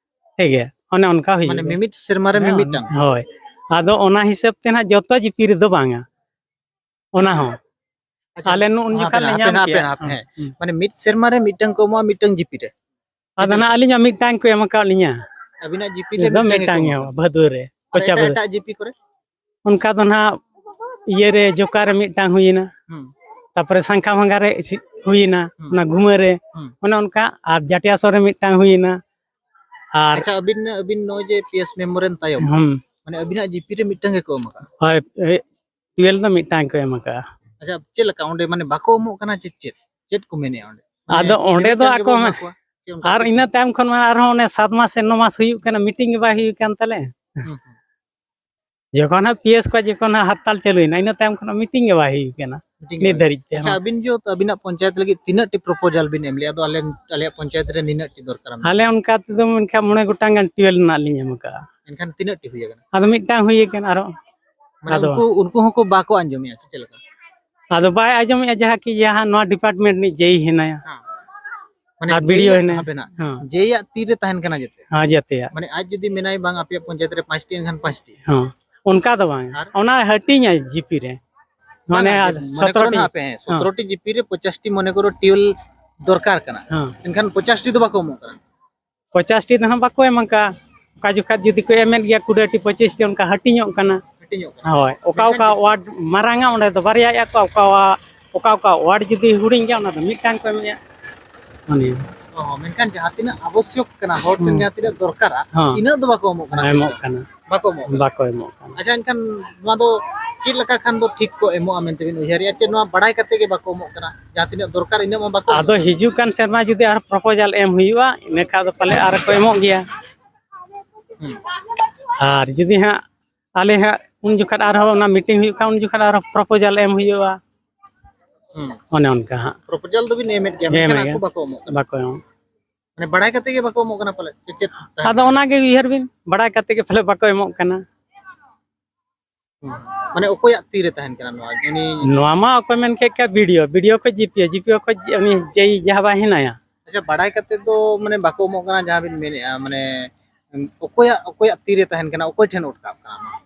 ᱴᱷᱤᱠ ᱜᱮᱭᱟ, ᱚᱱᱮ ᱚᱱᱠᱟ ᱦᱩᱭᱩᱜᱼᱟ᱾ ᱢᱟᱱᱮ ᱢᱤᱢᱤᱫ ᱥᱮᱨᱢᱟ ᱨᱮ ᱦᱮᱸ, ᱢᱤᱢᱤᱫᱴᱟᱝ? ᱦᱳᱭ, ᱟᱫᱚ ᱚᱱᱟ ᱦᱤᱥᱟᱹᱵ ᱛᱮ ᱱᱟᱜ ᱡᱚᱛᱚ ᱡᱤᱯᱤ ᱨᱮᱫᱚ ᱵᱟᱝᱟ, ᱚᱱᱟ ᱦᱚᱸ᱾ ᱟᱪᱪᱷᱟ, ᱟᱞᱮ ᱱᱩᱱ ᱦᱟᱯᱮ ᱡᱚᱠᱷᱟ ᱞᱮ ᱱᱟᱜ, ᱦᱟᱯᱮ ᱧᱟᱢ ᱱᱟᱜ, ᱦᱟᱯᱮ ᱠᱮᱜᱼᱟ᱾ ᱱᱟᱜ, ᱦᱟᱯᱮ, ᱦᱮᱸ, ᱦᱮᱸ᱾ ᱦᱩᱸ᱾ ᱢᱟᱱᱮ ᱢᱤᱫ ᱥᱮᱨᱢᱟ ᱨᱮ ᱢᱤᱫᱴᱟᱝ ᱠᱚ ᱮᱢᱚᱜᱼᱟ, ᱢᱤᱫᱴᱟᱝ ᱡᱤᱯᱤ ᱨᱮ? ᱟᱫᱚ ᱱᱟᱜ ᱟᱹᱞᱤᱧᱟᱜ ᱢᱤᱫᱴᱟᱝ ᱠᱚ ᱮᱢ ᱟᱠᱟᱫ ᱞᱤᱧᱟ᱾ ᱟᱹᱵᱤᱱᱟᱜ ᱡᱤᱯᱤ ᱨᱮ ᱱᱤᱛ ᱫᱚ ᱢᱤᱫᱴᱟᱝ ᱜᱮᱠᱚ ᱢᱤᱫᱴᱟᱝ ᱜᱮ, ᱮᱢᱚᱜᱼᱟ? ᱵᱷᱟᱹᱫᱩ ᱨᱮ, ᱟᱨ ᱠᱚᱪᱟ ᱮᱴᱟᱜ, ᱵᱷᱟᱹᱫᱩ᱾ ᱮᱴᱟᱜ ᱡᱤᱯᱤ ᱠᱚᱨᱮ? ᱚᱱᱠᱟ ᱫᱚ ᱱᱟᱜ ᱤᱭᱟᱹ ᱨᱮ, ᱡᱚᱠᱟ ᱨᱮ ᱢᱤᱫᱴᱟᱝ ᱦᱩᱭᱮᱱᱟ᱾ ᱦᱩᱸ᱾ ᱛᱟᱯᱚᱨᱮ ᱥᱟᱝᱠᱷᱟ ᱵᱷᱟᱸᱜᱟ ᱨᱮ ᱤᱥᱤ-, ᱦᱩᱭᱮᱱᱟ, ᱦᱩᱸ᱾ ᱚᱱᱟ ᱜᱷᱩᱢᱟᱹ ᱨᱮ, ᱦᱩᱸ᱾ ᱚᱱᱮ ᱚᱱᱠᱟ᱾ ᱟᱨ ᱡᱟᱴᱤᱭᱟ ᱥᱚᱨ ᱨᱮ ᱢᱤᱫᱴᱟᱝ ᱦᱩᱭᱮᱱᱟ᱾ ᱟᱨ ᱟᱪᱪᱷᱟ, ᱟᱹᱵᱤᱱ, ᱟᱹᱵᱤᱱ ᱱᱚᱜᱼᱚᱭ ᱡᱮ ᱯᱤ ᱮᱥ ᱢᱮᱢᱵᱟᱨ ᱨᱮᱱ ᱛᱟᱭᱚᱢ, ᱦᱩᱸ᱾ ᱢᱟᱱᱮ ᱟᱹᱵᱤᱱᱟᱜ ᱡᱤᱯᱤ ᱨᱮ ᱢᱤᱫᱴᱟᱝ ᱜᱮᱠᱚ ᱮᱢ ᱟᱠᱟᱫᱼᱟ? ᱦᱳᱭ, ᱮ, ᱴᱩᱭᱮᱞ ᱫᱚ ᱢᱤᱫᱴᱟᱝ ᱠᱚ ᱮᱢ ᱟᱠᱟᱫᱼᱟ᱾ ᱟᱪᱪᱷᱟ, ᱪᱮᱫ ᱞᱮᱠᱟ ᱚᱸᱰᱮ, ᱢᱟᱱᱮ ᱵᱟᱠᱚ ᱮᱢᱚᱜ ᱠᱟᱱᱟ ᱪᱮ ᱪᱮᱫ? ᱪᱮᱫ ᱠᱚ ᱢᱮᱱᱮᱫᱼᱟ ᱚᱸᱰᱮ? ᱢᱟᱱᱮ ᱟᱫᱚ ᱚᱸᱰᱮ ᱫᱚ ᱢᱤᱢᱤᱫᱴᱟᱝ ᱟᱠᱚ ᱜᱮᱵᱚ ᱮᱢᱟ ᱦᱚᱸ-, ᱠᱚᱣᱟ? ᱪᱮ ᱚᱱᱠᱟ ᱟᱨ ᱪᱮᱫ ᱤᱱᱟᱹ ᱠᱚ? ᱛᱟᱭᱚᱢ ᱠᱷᱚᱱ ᱢᱟ ᱟᱨᱦᱚᱸ ᱚᱱᱮ ᱥᱟᱛ ᱢᱟᱥ ᱥᱮ ᱱᱚ ᱢᱟᱥ ᱦᱩᱭᱩᱜ ᱠᱟᱱᱟ, ᱢᱤᱴᱤᱝ ᱜᱮ ᱵᱟᱭ ᱦᱩᱭ ᱠᱟᱱ ᱛᱟᱞᱮ᱾ ᱦᱩᱸ, ᱦᱩᱸ᱾ ᱡᱚᱠᱷᱚᱱ ᱦᱟᱸᱜ ᱯᱤ ᱮᱥ ᱠᱚᱣᱟᱜ ᱡᱚᱠᱷᱚᱱ ᱦᱟᱸᱜ ᱦᱟᱨᱛᱟᱞ ᱪᱟᱹᱞᱩᱭᱮᱱᱟ, ᱤᱱᱟᱹ ᱛᱟᱭᱚᱢ ᱠᱷᱚᱱᱟᱜ ᱢᱤᱴᱤᱝ ᱜᱮ ᱵᱟᱭ ᱦᱩᱭ ᱠᱟᱱᱟ ᱢᱤᱴᱤᱝ ᱜᱮ ᱱᱤᱛ ᱵᱟᱭ ᱫᱷᱟᱹᱨᱤᱡ ᱛᱮ᱾ ᱟᱪᱪᱷᱟ, ᱦᱚᱸ᱾ ᱟᱹᱵᱤᱱ ᱡᱮᱦᱮᱛᱩ ᱟᱹᱵᱤᱱᱟᱜ ᱯᱚᱧᱪᱟᱭᱮᱛ ᱞᱟᱹᱜᱤᱫ ᱛᱤᱱᱟᱹᱜ ᱴᱤ ᱯᱨᱚᱯᱳᱡᱟᱞ ᱵᱤᱱ ᱮᱢ ᱞᱮᱜᱼᱟ? ᱟᱫᱚ ᱟᱞᱮ, ᱟᱞᱮᱭᱟᱜ ᱯᱚᱧᱪᱟᱭᱮᱛ ᱨᱮ ᱱᱤᱱᱟᱹᱜ ᱴᱤ ᱫᱚᱨᱠᱟᱨᱟ ᱢᱮᱱᱛᱮ᱾ ᱟᱞᱮ ᱚᱱᱠᱟ ᱛᱮᱫᱚ ᱢᱮᱱᱠᱷᱟᱱ ᱢᱚᱬᱮ ᱜᱚᱴᱟᱝ ᱜᱟᱱ ᱴᱩᱭᱮᱞ ᱨᱮᱱᱟᱜ ᱞᱤᱧ ᱮᱢ ᱟᱠᱟᱜᱼᱟ᱾ ᱮᱱᱠᱷᱟᱱ ᱛᱤᱱᱟᱹᱜ ᱴᱤ ᱦᱩᱭ ᱟᱠᱟᱱᱟ? ᱟᱫᱚ ᱢᱤᱫᱴᱟᱝ ᱦᱩᱭ ᱟᱠᱟᱱᱟ ᱟᱨᱚ᱾ ᱢᱟᱱᱮ ᱟᱫᱚ ᱩᱱᱠᱩ, ᱩᱱᱠᱩ ᱦᱚᱸᱠᱚ ᱵᱟᱠᱚ ᱟᱸᱡᱚᱢᱮᱜᱼᱟ ᱥᱮ ᱪᱮᱫ ᱞᱮᱠᱟ? ᱟᱫᱚ ᱵᱟᱭ ᱟᱸᱡᱚᱢᱮᱜᱼᱟ, ᱡᱟᱦᱟᱸ ᱠᱤ ᱡᱟᱦᱟᱸ ᱱᱚᱣᱟ ᱰᱤᱯᱟᱨᱴᱢᱮᱱᱴ ᱨᱤᱱᱤᱡ ᱡᱮ ᱤ ᱦᱮᱱᱟᱭᱟ᱾ ᱦᱮᱸ᱾ ᱢᱟᱱᱮ ᱟᱨ ᱵᱤ ᱰᱤ ᱳ ᱡᱮᱭᱟᱜ, ᱦᱮᱱᱟᱭᱟ᱾ ᱦᱟᱯᱮ ᱱᱟᱜ, ᱦᱮᱸ᱾ ᱡᱮᱭᱟᱜ ᱛᱤ ᱨᱮ ᱛᱟᱦᱮᱱ ᱠᱟᱱᱟ ᱡᱮᱛᱮ᱾ ᱦᱮᱸ, ᱡᱮᱛᱮᱭᱟᱜ᱾ ᱢᱟᱱᱮ ᱟᱡ ᱡᱩᱫᱤ ᱢᱮᱱᱟᱭ ᱵᱟᱝ ᱟᱯᱮᱭᱟᱜ ᱯᱚᱧᱪᱟᱭᱮᱛ ᱨᱮ ᱯᱟᱸᱪᱴᱤ, ᱮᱱᱠᱷᱟᱱ ᱯᱟᱸᱪᱴᱤ᱾ ᱦᱮᱸ, ᱚᱱᱠᱟ ᱫᱚ ᱵᱟᱝ᱾ ᱟᱨ? ᱚᱱᱟ ᱦᱟᱹᱴᱤᱧᱟᱭ ᱡᱤᱯᱤ ᱨᱮ᱾ ᱵᱟᱝᱟ, ᱢᱟᱱᱮ ᱡᱮ ᱢᱚᱱᱮ ᱠᱚᱨᱚ ᱥᱚᱛᱨᱚ ᱴᱤ᱾ ᱱᱟᱜ ᱦᱟᱯᱮ, ᱦᱮᱸ, ᱦᱮᱸ᱾ ᱥᱚᱛᱨᱚ ᱴᱤ ᱡᱤᱯᱤ ᱨᱮ ᱯᱚᱧᱪᱟᱥ ᱴᱤ ᱢᱚᱱᱮ ᱠᱚᱨᱚ ᱴᱤᱭᱩᱞ ᱫᱚᱨᱠᱟᱨ ᱠᱟᱱᱟ᱾ ᱦᱮᱸ᱾ ᱮᱱᱠᱷᱟᱱ ᱯᱚᱧᱪᱟᱥ ᱴᱤ ᱫᱚ ᱵᱟᱠᱚ ᱮᱢᱚᱜ ᱠᱟᱱᱟ᱾ ᱯᱚᱧᱪᱟᱥ ᱴᱤ ᱫᱚ ᱱᱟᱦᱟᱜ ᱵᱟᱠᱚ ᱮᱢ ᱟᱠᱟᱫᱼᱟ᱾ ᱚᱠᱟ ᱡᱚᱠᱷᱟᱡ ᱡᱩᱫᱤ ᱠᱚ ᱮᱢᱮᱫ ᱜᱮᱭᱟ ᱠᱩᱲᱤ ᱴᱤ ᱯᱚᱸᱪᱤᱥ ᱴᱤ, ᱚᱱᱠᱟ ᱦᱟᱹᱴᱤᱧᱚᱜ ᱠᱟᱱᱟ᱾ ᱦᱟᱹᱴᱤᱧᱚᱜ ᱠᱟᱱᱟ᱾ ᱦᱳᱭ, ᱚᱠᱟ ᱢᱮᱱᱠᱷᱟᱱ ᱚᱠᱟ ᱡᱩᱫᱤ ᱣᱟᱨᱰ ᱢᱟᱨᱟᱝᱟ ᱚᱸᱰᱮ ᱫᱚ ᱵᱟᱨᱭᱟᱭᱮᱫᱼᱟ ᱠᱚ, ᱚᱠᱟ ᱣᱟ-, ᱚᱠᱟ ᱚᱠᱟ ᱣᱟᱨᱰ ᱡᱩᱫᱤ ᱦᱩᱰᱤᱧ ᱜᱮᱭᱟ ᱚᱱᱟ ᱫᱚ ᱢᱤᱫᱴᱟᱝ ᱠᱚ ᱮᱢᱮᱫᱼᱟ᱾ ᱚᱱᱮ᱾ ᱚ, ᱢᱮᱱᱠᱷᱟᱱ ᱡᱟᱦᱟᱸ ᱛᱤᱱᱟᱹᱜ ᱟᱵᱚᱥᱭᱚᱠ ᱠᱟᱱᱟ, ᱦᱚᱲ ᱴᱷᱮᱱ ᱦᱩᱸ᱾ ᱡᱟᱦᱟᱸ ᱛᱤᱱᱟᱹᱜ ᱫᱚᱨᱠᱟᱨᱟ, ᱦᱚᱸ᱾ ᱤᱱᱟᱹᱜ ᱫᱚ ᱵᱟᱠᱚ ᱮᱢᱚᱜ ᱠᱟᱱᱟ᱾ ᱵᱟᱠᱚ ᱮᱢᱚᱜ ᱠᱟᱱᱟ᱾ ᱵᱟᱠᱚ ᱮᱢᱚᱜ ᱠᱟᱱᱟ᱾ ᱵᱟᱠᱚ ᱮᱢᱚᱜ ᱠᱟᱱᱟ᱾ ᱟᱪᱪᱷᱟ, ᱮᱱᱠᱷᱟᱱ ᱱᱚᱣᱟ ᱫᱚ ᱪᱮᱫ ᱞᱮᱠᱟ ᱠᱷᱟᱱ ᱫᱚ ᱴᱷᱤᱠ ᱠᱚ ᱮᱢᱚᱜᱼᱟ ᱢᱮᱱᱛᱮ ᱵᱤᱱ ᱩᱭᱦᱟᱹᱨᱮᱜᱼᱟ? ᱪᱮᱫ ᱱᱚᱣᱟ ᱵᱟᱲᱟᱭ ᱠᱟᱛᱮ ᱜᱮ ᱵᱟᱠᱚ ᱮᱢᱚᱜ ᱠᱟᱱᱟ? ᱡᱟᱦᱟᱸ ᱛᱤᱱᱟᱹᱜ ᱫᱚᱨᱠᱟᱨ ᱤᱱᱟᱹᱜ ᱢᱟ ᱵᱟᱠᱚ ᱮᱢᱚᱜ ᱟᱫᱚ ᱠᱟᱱᱟ᱾ ᱦᱤᱡᱩᱜ ᱠᱟᱱ ᱥᱮᱨᱢᱟ ᱡᱩᱫᱤ ᱟᱨ ᱯᱨᱚᱯᱳᱡᱟᱞ ᱮᱢ ᱦᱩᱭᱩᱜᱼᱟ, ᱤᱱᱟᱹ ᱠᱷᱟᱱ ᱫᱚ ᱯᱟᱞᱮ ᱟᱨ ᱠᱚ ᱮᱢᱚᱜ ᱜᱮᱭᱟ᱾ ᱦᱩᱸ᱾ ᱟᱨ ᱡᱩᱫᱤ ᱦᱟᱸᱜ ᱟᱞᱮ ᱦᱟᱸᱜ ᱩᱱ ᱡᱚᱠᱷᱟᱱ ᱟᱨᱦᱚᱸ ᱚᱱᱟ ᱢᱤᱴᱤᱝ ᱦᱩᱭᱩᱜ ᱠᱷᱟᱱ, ᱩᱱ ᱡᱚᱠᱷᱟᱱ ᱟᱨᱦᱚᱸ ᱯᱨᱚᱯᱳᱡᱟᱞ ᱮᱢ ᱦᱩᱭᱩᱜᱼᱟ᱾ ᱦᱩᱸ᱾ ᱚᱱᱮ ᱚᱱᱠᱟ ᱦᱟᱸᱜ᱾ ᱯᱨᱚᱯᱳᱡᱟᱞ ᱫᱚᱵᱤᱱ ᱮᱢᱮᱫ ᱜᱮᱭᱟ, ᱮᱢ ᱢᱮᱱᱠᱷᱟᱱ ᱜᱮ᱾ ᱟᱠᱚ ᱵᱟᱠᱚ ᱮᱢᱚᱜ ᱠᱟᱱᱟ᱾ ᱵᱟᱠᱚ ᱮᱢᱚᱜ᱾ ᱢᱟᱱᱮ ᱵᱟᱲᱟᱭ ᱠᱟᱛᱮ ᱜᱮ ᱵᱟᱠᱚ ᱮᱢᱚᱜ ᱠᱟᱱᱟ ᱯᱟᱞᱮ, ᱥᱮ ᱪᱮᱫ ᱛᱟᱦᱮᱱ ᱟᱫᱚ ᱠᱟᱱᱟ? ᱚᱱᱟ ᱜᱮ ᱩᱭᱦᱟᱹᱨ ᱵᱤᱱ, ᱵᱟᱲᱟᱭ ᱠᱟᱛᱮ ᱜᱮ ᱯᱟᱞᱮ ᱵᱟᱠᱚ ᱮᱢᱚᱜ ᱠᱟᱱᱟ᱾ ᱦᱩᱸ᱾ ᱢᱟᱱᱮ ᱚᱠᱚᱭᱟᱜ ᱛᱤ ᱨᱮ ᱛᱟᱦᱮᱱ ᱠᱟᱱᱟ ᱱᱚᱣᱟ? ᱩᱱᱤ ᱱᱚᱣᱟ ᱢᱟ ᱚᱠᱚᱭ ᱢᱮᱱ ᱠᱮᱫ ᱠᱟ ᱵᱤ ᱰᱤ ᱳ, ᱵᱤ ᱰᱤ ᱳ ᱠᱷᱚᱡ ᱡᱤ ᱯᱤ ᱳ, ᱡᱤ ᱯᱤ ᱳ ᱠᱷᱚᱡ ᱩᱱᱤ ᱡᱮ ᱤ ᱡᱟᱦᱟᱸ ᱵᱟᱭ ᱦᱮᱱᱟᱭᱟ᱾ ᱟᱪᱪᱷᱟ, ᱵᱟᱲᱟᱭ ᱠᱟᱛᱮ ᱫᱚ ᱢᱟᱱᱮ ᱵᱟᱠᱚ ᱮᱢᱚᱜ ᱠᱟᱱᱟ ᱡᱟᱦᱟᱸ ᱵᱤᱱ ᱢᱮᱱᱮᱫᱼᱟ, ᱢᱟᱱᱮ ᱚᱠᱚᱭᱟᱜ, ᱚᱠᱚᱭᱟᱜ ᱛᱤ ᱨᱮ ᱛᱟᱦᱮᱱ ᱠᱟᱱᱟ, ᱚᱠᱚᱭ ᱴᱷᱮᱱ ᱚᱴᱠᱟᱜ ᱠᱟᱱᱟ ᱱᱚᱣᱟ?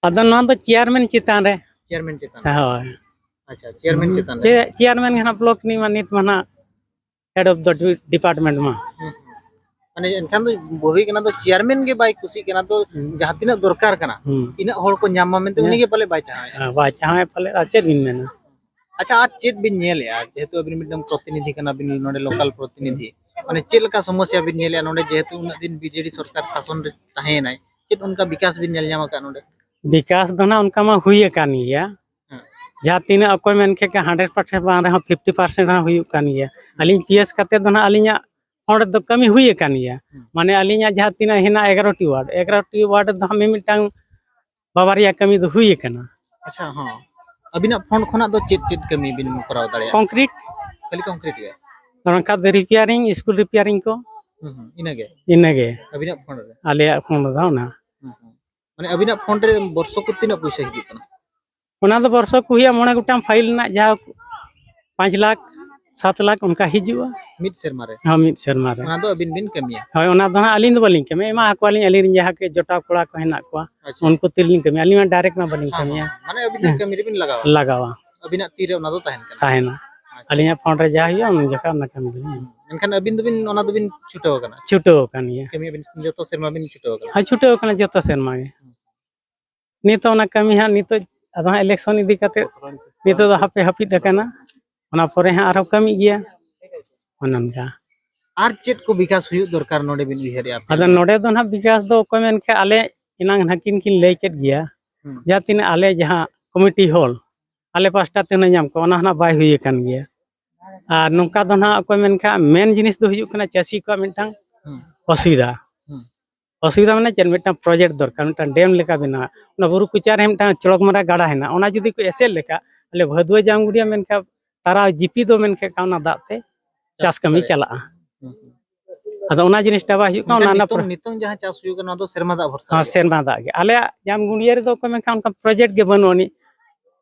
ᱟᱫᱚ ᱱᱚᱣᱟ ᱫᱚ ᱪᱮᱭᱟᱨᱢᱮᱱ ᱪᱮᱛᱟᱱ ᱨᱮ᱾ ᱪᱮᱭᱟᱨᱢᱮᱱ ᱪᱮᱛᱟᱱ ᱨᱮ? ᱦᱳᱭ᱾ ᱟᱪᱪᱷᱟ, ᱪᱮᱭᱟᱨᱢᱮᱱ ᱪᱮᱛᱟᱱ ᱨᱮ᱾ ᱪᱮ-, ᱪᱮᱭᱟᱨᱢᱮᱱ ᱜᱮ ᱱᱟᱦᱟᱜ ᱵᱞᱚᱠ ᱨᱤᱱᱤᱡ ᱢᱟ ᱱᱤᱛ ᱢᱟ ᱱᱟᱦᱟᱜ head of the de-, department ᱢᱟ᱾ ᱦᱩᱸ, ᱦᱩᱸ᱾ ᱢᱟᱱᱮ ᱮᱱᱠᱷᱟᱱ ᱫᱚ ᱵᱷᱟᱹᱵᱤ ᱠᱟᱱᱟ ᱫᱚ ᱪᱮᱭᱟᱨᱢᱮᱱ ᱜᱮ ᱵᱟᱭ ᱠᱩᱥᱤᱜ ᱠᱟᱱᱟ, ᱛᱚ ᱦᱩᱸ᱾ ᱡᱟᱦᱟᱸ ᱛᱤᱱᱟᱹᱜ ᱫᱚᱨᱠᱟᱨ ᱠᱟᱱᱟ, ᱦᱩᱸ᱾ ᱤᱱᱟᱹᱜ ᱦᱚᱲ ᱠᱚ ᱧᱟᱢ ᱢᱟ ᱢᱮᱱᱛᱮ ᱦᱮᱸ᱾ ᱩᱱᱤ ᱜᱮ ᱯᱟᱞᱮ ᱵᱟᱭ ᱪᱟᱦᱟᱣᱮᱫᱼᱟ᱾ ᱦᱮᱸ, ᱵᱟᱭ ᱪᱟᱦᱟᱣᱮᱫ ᱯᱟᱞᱮ, ᱟᱨ ᱪᱮᱫ ᱵᱤᱱ ᱢᱮᱱᱟ? ᱟᱪᱪᱷᱟ, ᱟᱨ ᱪᱮᱫ ᱵᱤᱱ ᱧᱮᱞᱮᱫᱼᱟ? ᱡᱮᱦᱮᱛᱩ ᱟᱹᱵᱤᱱ ᱢᱤᱫᱴᱟᱝ ᱯᱨᱚᱛᱤᱱᱤᱫᱷᱤ ᱠᱟᱱᱟ ᱵᱤᱱ, ᱱᱚᱰᱮ ᱞᱳᱠᱟᱞ ᱯᱨᱚᱛᱤᱱᱤᱫᱷᱤ, ᱢᱟᱱᱮ ᱪᱮᱫ ᱞᱮᱠᱟ ᱥᱚᱢᱚᱥᱥᱟ ᱵᱤᱱ ᱧᱮᱞᱮᱫᱼᱟ ᱱᱚᱰᱮ, ᱡᱮᱦᱮᱛᱩ ᱩᱱᱟᱹᱜ ᱫᱤᱱ ᱵᱤ ᱡᱮ ᱰᱤ ᱥᱚᱨᱠᱟᱨ ᱥᱟᱥᱚᱱ ᱨᱮ ᱛᱟᱦᱮᱸᱭᱮᱱᱟᱭ, ᱪᱮᱫ ᱚᱱᱠᱟ ᱵᱤᱠᱟᱥ ᱵᱤᱱ ᱧᱮᱞ ᱧᱟᱢ ᱟᱠᱟᱫ ᱱᱚᱰᱮ? ᱵᱤᱠᱟᱥ ᱫᱚ ᱱᱟᱜ ᱚᱱᱠᱟ ᱢᱟ ᱦᱩᱭ ᱟᱠᱟᱱ ᱜᱮᱭᱟ᱾ ᱦᱮᱸ᱾ ᱡᱟᱦᱟᱸ ᱛᱤᱱᱟᱹᱜ ᱚᱠᱚᱭ ᱢᱮᱱ ᱠᱮᱫ ᱠᱟ hundred percent ᱵᱟᱝ ᱨᱮᱦᱚᱸ fifty percent ᱦᱚᱸ ᱦᱩᱭᱩᱜ ᱠᱟᱱ ᱜᱮᱭᱟ᱾ ᱦᱮᱸ᱾ ᱟᱹᱞᱤᱧ ᱯᱤ ᱮᱥ ᱠᱟᱛᱮ ᱫᱚ ᱱᱟᱜ ᱟᱹᱞᱤᱧᱟᱜ ᱯᱷᱚᱸᱰ ᱫᱚ ᱠᱟᱹᱢᱤ ᱦᱩᱭ ᱟᱠᱟᱱ ᱜᱮᱭᱟ᱾ ᱦᱮᱸ᱾ ᱢᱟᱱᱮ ᱟᱹᱞᱤᱧᱟᱜ ᱡᱟᱦᱟᱸ ᱛᱤᱱᱟᱹᱜ ᱦᱮᱱᱟᱜ ᱮᱜᱟᱨᱚ ᱴᱤ ᱣᱟᱨᱰ, ᱮᱜᱟᱨᱚ ᱴᱤ ᱣᱟᱨᱰ ᱫᱚ ᱦᱟᱸᱜ ᱢᱤᱢᱤᱫᱴᱟᱝ ᱵᱟᱵᱟᱨᱭᱟ ᱠᱟᱹᱢᱤ ᱫᱚ ᱦᱩᱭ ᱟᱠᱟᱱᱟ᱾ ᱟᱪᱪᱷᱟ, ᱦᱚᱸ᱾ ᱟᱹᱵᱤᱱᱟᱜ ᱯᱷᱚᱸᱰ ᱠᱷᱚᱱᱟᱜ ᱫᱚ ᱪᱮᱫ ᱪᱮᱫ ᱠᱟᱹᱢᱤ ᱵᱤᱱ ᱠᱚᱨᱟᱣ ᱫᱟᱲᱮᱭᱟᱜᱼᱟ? ᱠᱚᱝᱠᱨᱤᱴ᱾ ᱠᱷᱟᱹᱞᱤ ᱠᱚᱝᱠᱨᱤᱴ ᱜᱮ? ᱚᱱᱠᱟ ᱫᱚ ᱨᱤᱯᱮᱭᱟᱨᱤᱝ, ᱥᱠᱩᱞ ᱨᱤᱯᱮᱭᱟᱨᱤᱝ ᱠᱚ᱾ ᱦᱩᱸ, ᱦᱩᱸ, ᱤᱱᱟᱹᱜᱮ? ᱤᱱᱟᱹᱜᱮ᱾ ᱟᱹᱵᱤᱱᱟᱜ ᱯᱷᱚᱸᱰ ᱨᱮ? ᱟᱞᱮᱭᱟᱜ ᱯᱷᱚᱸᱰ ᱨᱮᱫᱚ ᱚᱱᱟ᱾ ᱦᱩᱸ, ᱦᱩᱸ᱾ ᱢᱟᱱᱮ ᱟᱹᱵᱤᱱᱟᱜ ᱯᱷᱚᱸᱰ ᱨᱮ ᱵᱚᱨᱥᱚ ᱠᱚ ᱛᱤᱱᱟᱹᱜ ᱯᱩᱭᱥᱟᱹ ᱦᱤᱡᱩᱜ ᱠᱟᱱᱟ? ᱚᱱᱟ ᱫᱚ ᱵᱚᱨᱥᱚ ᱠᱚ ᱦᱩᱭᱩᱜᱼᱟ, ᱢᱚᱬᱮ ᱜᱚᱴᱟᱝ ᱯᱷᱟᱭᱤᱞ ᱨᱮᱱᱟᱜ ᱡᱟᱦᱟᱸ ᱯᱟᱸᱪ ᱞᱟᱠᱷ, ᱥᱟᱛ ᱞᱟᱠᱷ ᱚᱱᱠᱟ ᱦᱤᱡᱩᱜᱼᱟ᱾ ᱢᱤᱫ ᱥᱮᱨᱢᱟ ᱨᱮ? ᱦᱚᱸ, ᱢᱤᱫ ᱥᱮᱨᱢᱟ ᱨᱮ᱾ ᱚᱱᱟ ᱫᱚ ᱟᱹᱵᱤᱱ ᱵᱤᱱ ᱠᱟᱹᱢᱤᱭᱟ? ᱦᱳᱭ, ᱚᱱᱟ ᱫᱚ ᱦᱟᱸᱜ ᱟᱹᱞᱤᱧ ᱫᱚ ᱵᱟᱹᱞᱤᱧ ᱠᱟᱹᱢᱤᱭᱟ, ᱮᱢᱟ ᱟᱠᱚᱣᱟᱞᱤᱧ ᱟᱹᱞᱤᱧ ᱨᱮᱱ ᱡᱟᱦᱟᱸ ᱠᱚ ᱡᱚᱴᱟᱣ ᱠᱚᱲᱟ ᱠᱚ ᱦᱮᱱᱟᱜ ᱠᱚᱣᱟ, ᱟᱪᱪᱷᱟ᱾ ᱩᱱᱠᱩ ᱛᱤᱞᱤᱧ ᱠᱟᱹᱢᱤᱭᱟ, ᱟᱹᱞᱤᱧ ᱢᱟ direct ᱢᱟ ᱵᱟᱹᱞᱤᱧ ᱦᱚᱸ, ᱠᱟᱹᱢᱤᱭᱟ᱾ ᱦᱚᱸ, ᱢᱟᱱᱮ ᱟᱹᱵᱤᱱᱟᱜ ᱦᱮᱸ᱾ ᱠᱟᱹᱢᱤ ᱨᱮᱵᱤᱱ ᱞᱟᱜᱟᱣᱟ? ᱞᱟᱜᱟᱣᱟ᱾ ᱟᱹᱵᱤᱱᱟᱜ ᱛᱤ ᱨᱮ ᱚᱱᱟ ᱫᱚ ᱛᱟᱦᱮᱱ ᱠᱟᱱᱟ? ᱛᱟᱦᱮᱱᱟ᱾ ᱟᱪᱪᱷᱟ᱾ ᱟᱹᱞᱤᱧᱟᱜ ᱯᱷᱚᱸᱰ ᱨᱮ ᱡᱟ ᱦᱩᱭᱩᱜᱼᱟ, ᱩᱱ ᱡᱚᱠᱷᱟᱡ ᱚᱱᱟ ᱠᱟᱹᱢᱤ ᱫᱚᱞᱤᱧ ᱦᱩᱸ᱾ ᱮᱱᱠᱷᱟᱱ ᱟᱹᱵᱤᱱ ᱫᱚᱵᱤᱱ, ᱚᱱᱟ ᱫᱚᱵᱤᱱ ᱪᱷᱩᱴᱟᱹᱣ ᱟᱠᱟᱱᱟ? ᱪᱷᱩᱴᱟᱹᱣ ᱟᱠᱟᱱ ᱜᱮᱭᱟ᱾ ᱠᱟᱹᱢᱤ ᱟᱹᱵᱤᱱ ᱡᱚᱛᱚ ᱥᱮᱨᱢᱟ ᱵᱤᱱ ᱪᱷᱩᱴᱟᱹᱣ ᱟᱠᱟᱱᱟ? ᱦᱮᱸ, ᱪᱷᱩᱴᱟᱹᱣ ᱟᱠᱟᱱᱟ ᱡᱚᱛᱚ ᱥᱮᱨᱢᱟ ᱜᱮ᱾ ᱦᱩᱸ᱾ ᱱᱤᱛᱚᱜ ᱚᱱᱟ ᱠᱟᱹᱢᱤ ᱦᱟᱸᱜ ᱱᱤᱛᱚᱜ ᱟᱫᱚ ᱦᱟᱸᱜ election ᱤᱫᱤ ᱠᱟᱛᱮ ᱱᱤᱛᱚᱜ ᱫᱚ ᱦᱟᱯᱮ ᱦᱟᱹᱯᱤᱫ ᱟᱠᱟᱱᱟ᱾ ᱚᱱᱟ ᱯᱚᱨᱮ ᱦᱟᱸᱜ ᱟᱨᱦᱚᱸ ᱠᱟᱹᱢᱤᱜ ᱜᱮᱭᱟ᱾ ᱚᱱᱮ ᱚᱱᱠᱟ᱾ ᱟᱨ ᱪᱮᱫ ᱠᱚ ᱵᱤᱠᱟᱥ ᱦᱩᱭᱩᱜ ᱫᱚᱨᱠᱟᱨ ᱱᱚᱰᱮ ᱵᱤᱱ ᱩᱭᱦᱟᱹᱨᱮᱜᱼᱟ ᱟᱯᱮ? ᱟᱫᱚ ᱱᱚᱰᱮ ᱫᱚ ᱱᱟᱦᱟᱜ ᱵᱤᱠᱟᱥ ᱫᱚ ᱚᱠᱚᱭ ᱢᱮᱱ ᱠᱷᱟᱡ ᱟᱞᱮ ᱮᱱᱟᱝ ᱱᱟᱦᱟᱜ ᱠᱤᱱ ᱠᱤᱱ ᱞᱟᱹᱭ ᱠᱮᱫ ᱜᱮᱭᱟ᱾ ᱦᱩᱸ᱾ ᱡᱟᱦᱟᱸ ᱛᱤᱱᱟᱹᱜ ᱟᱞᱮ ᱡᱟᱦᱟᱸ committee hall ᱟᱞᱮ ᱯᱟᱥᱴᱟ ᱛᱮ ᱦᱩᱱᱟᱹᱝ ᱧᱟᱢ ᱠᱚᱜᱼᱟ, ᱚᱱᱟ ᱦᱚᱸ ᱱᱟᱦᱟᱜ ᱵᱟᱭ ᱦᱩᱭ ᱟᱠᱟᱱ ᱜᱮᱭᱟ᱾ ᱟᱨ ᱱᱚᱝᱠᱟ ᱫᱚ ᱱᱟᱦᱟᱜ ᱚᱠᱚᱭ ᱢᱮᱱ ᱠᱷᱟᱡ main ᱡᱤᱱᱤᱥ ᱫᱚ ᱦᱩᱭᱩᱜ ᱠᱟᱱᱟ ᱪᱟᱹᱥᱤ ᱠᱚᱣᱟᱜ ᱢᱤᱫᱴᱟᱝ ᱦᱩᱸ᱾ ᱚᱥᱩᱵᱤᱫᱷᱟ᱾ ᱦᱩᱸ᱾ ᱚᱥᱩᱵᱤᱫᱷᱟ ᱢᱟᱱᱮ ᱪᱮᱫ, ᱢᱤᱫᱴᱟᱝ ᱯᱨᱚᱡᱮᱠᱴ ᱫᱚᱨᱠᱟᱨ, ᱢᱤᱫᱴᱟᱝ ᱰᱮᱢ ᱞᱮᱠᱟ ᱵᱮᱱᱟᱣ᱾ ᱚᱱᱟ ᱵᱩᱨᱩ ᱠᱚᱪᱟ ᱨᱮ ᱢᱤᱫᱴᱟᱝ ᱪᱚᱲᱚᱠ ᱢᱟᱨᱟ ᱜᱟᱰᱟ ᱦᱮᱱᱟᱜᱼᱟ, ᱚᱱᱟ ᱡᱩᱫᱤ ᱠᱚ ᱮᱥᱮᱫ ᱞᱮᱠᱷᱟᱱ, ᱟᱞᱮ ᱵᱷᱟᱹᱫᱩᱣᱟᱹ ᱡᱟᱢᱜᱩᱲᱤᱭᱟᱹ ᱢᱮᱱᱠᱷᱟᱱ ᱛᱟᱨᱟ ᱡᱤᱯᱤ ᱫᱚ ᱢᱮᱱᱠᱷᱟᱱ ᱚᱱᱟ ᱫᱟᱜ ᱛᱮ ᱪᱟᱥ ᱠᱟᱹᱢᱤ ᱪᱟᱞᱟᱜᱼᱟ᱾ ᱦᱩᱸ, ᱦᱩᱸ᱾ ᱟᱫᱚ ᱚᱱᱟ ᱡᱤᱱᱤᱥᱴᱟ ᱵᱟᱭ ᱦᱩᱭᱩᱜ ᱠᱟᱱᱟ, ᱢᱮᱱᱠᱷᱟᱱ ᱚᱱᱟ ᱨᱮᱱᱟᱜ ᱱᱤᱛᱚᱝ, ᱯᱨᱚ- ᱱᱤᱛᱚᱝ ᱡᱟᱦᱟᱸ ᱪᱟᱥ ᱦᱩᱭᱩᱜ ᱠᱟᱱᱟ, ᱚᱱᱟ ᱫᱚ ᱥᱮᱨᱢᱟ ᱫᱟᱜ ᱵᱷᱚᱨᱥᱟ ᱦᱮᱸ, ᱜᱮ᱾ ᱥᱮᱨᱢᱟ ᱫᱟᱜ ᱜᱮ᱾ ᱟᱞᱮᱭᱟᱜ ᱡᱟᱢᱜᱩᱲᱤᱭᱟᱹ ᱨᱮᱫᱚ ᱚᱠᱚᱭ ᱢᱮᱱᱠᱷᱟᱱ ᱚᱱᱠᱟ ᱯᱨᱚᱡᱮᱠᱴ ᱜᱮ ᱵᱟᱹᱱᱩᱜ ᱟᱹᱱᱤᱡ᱾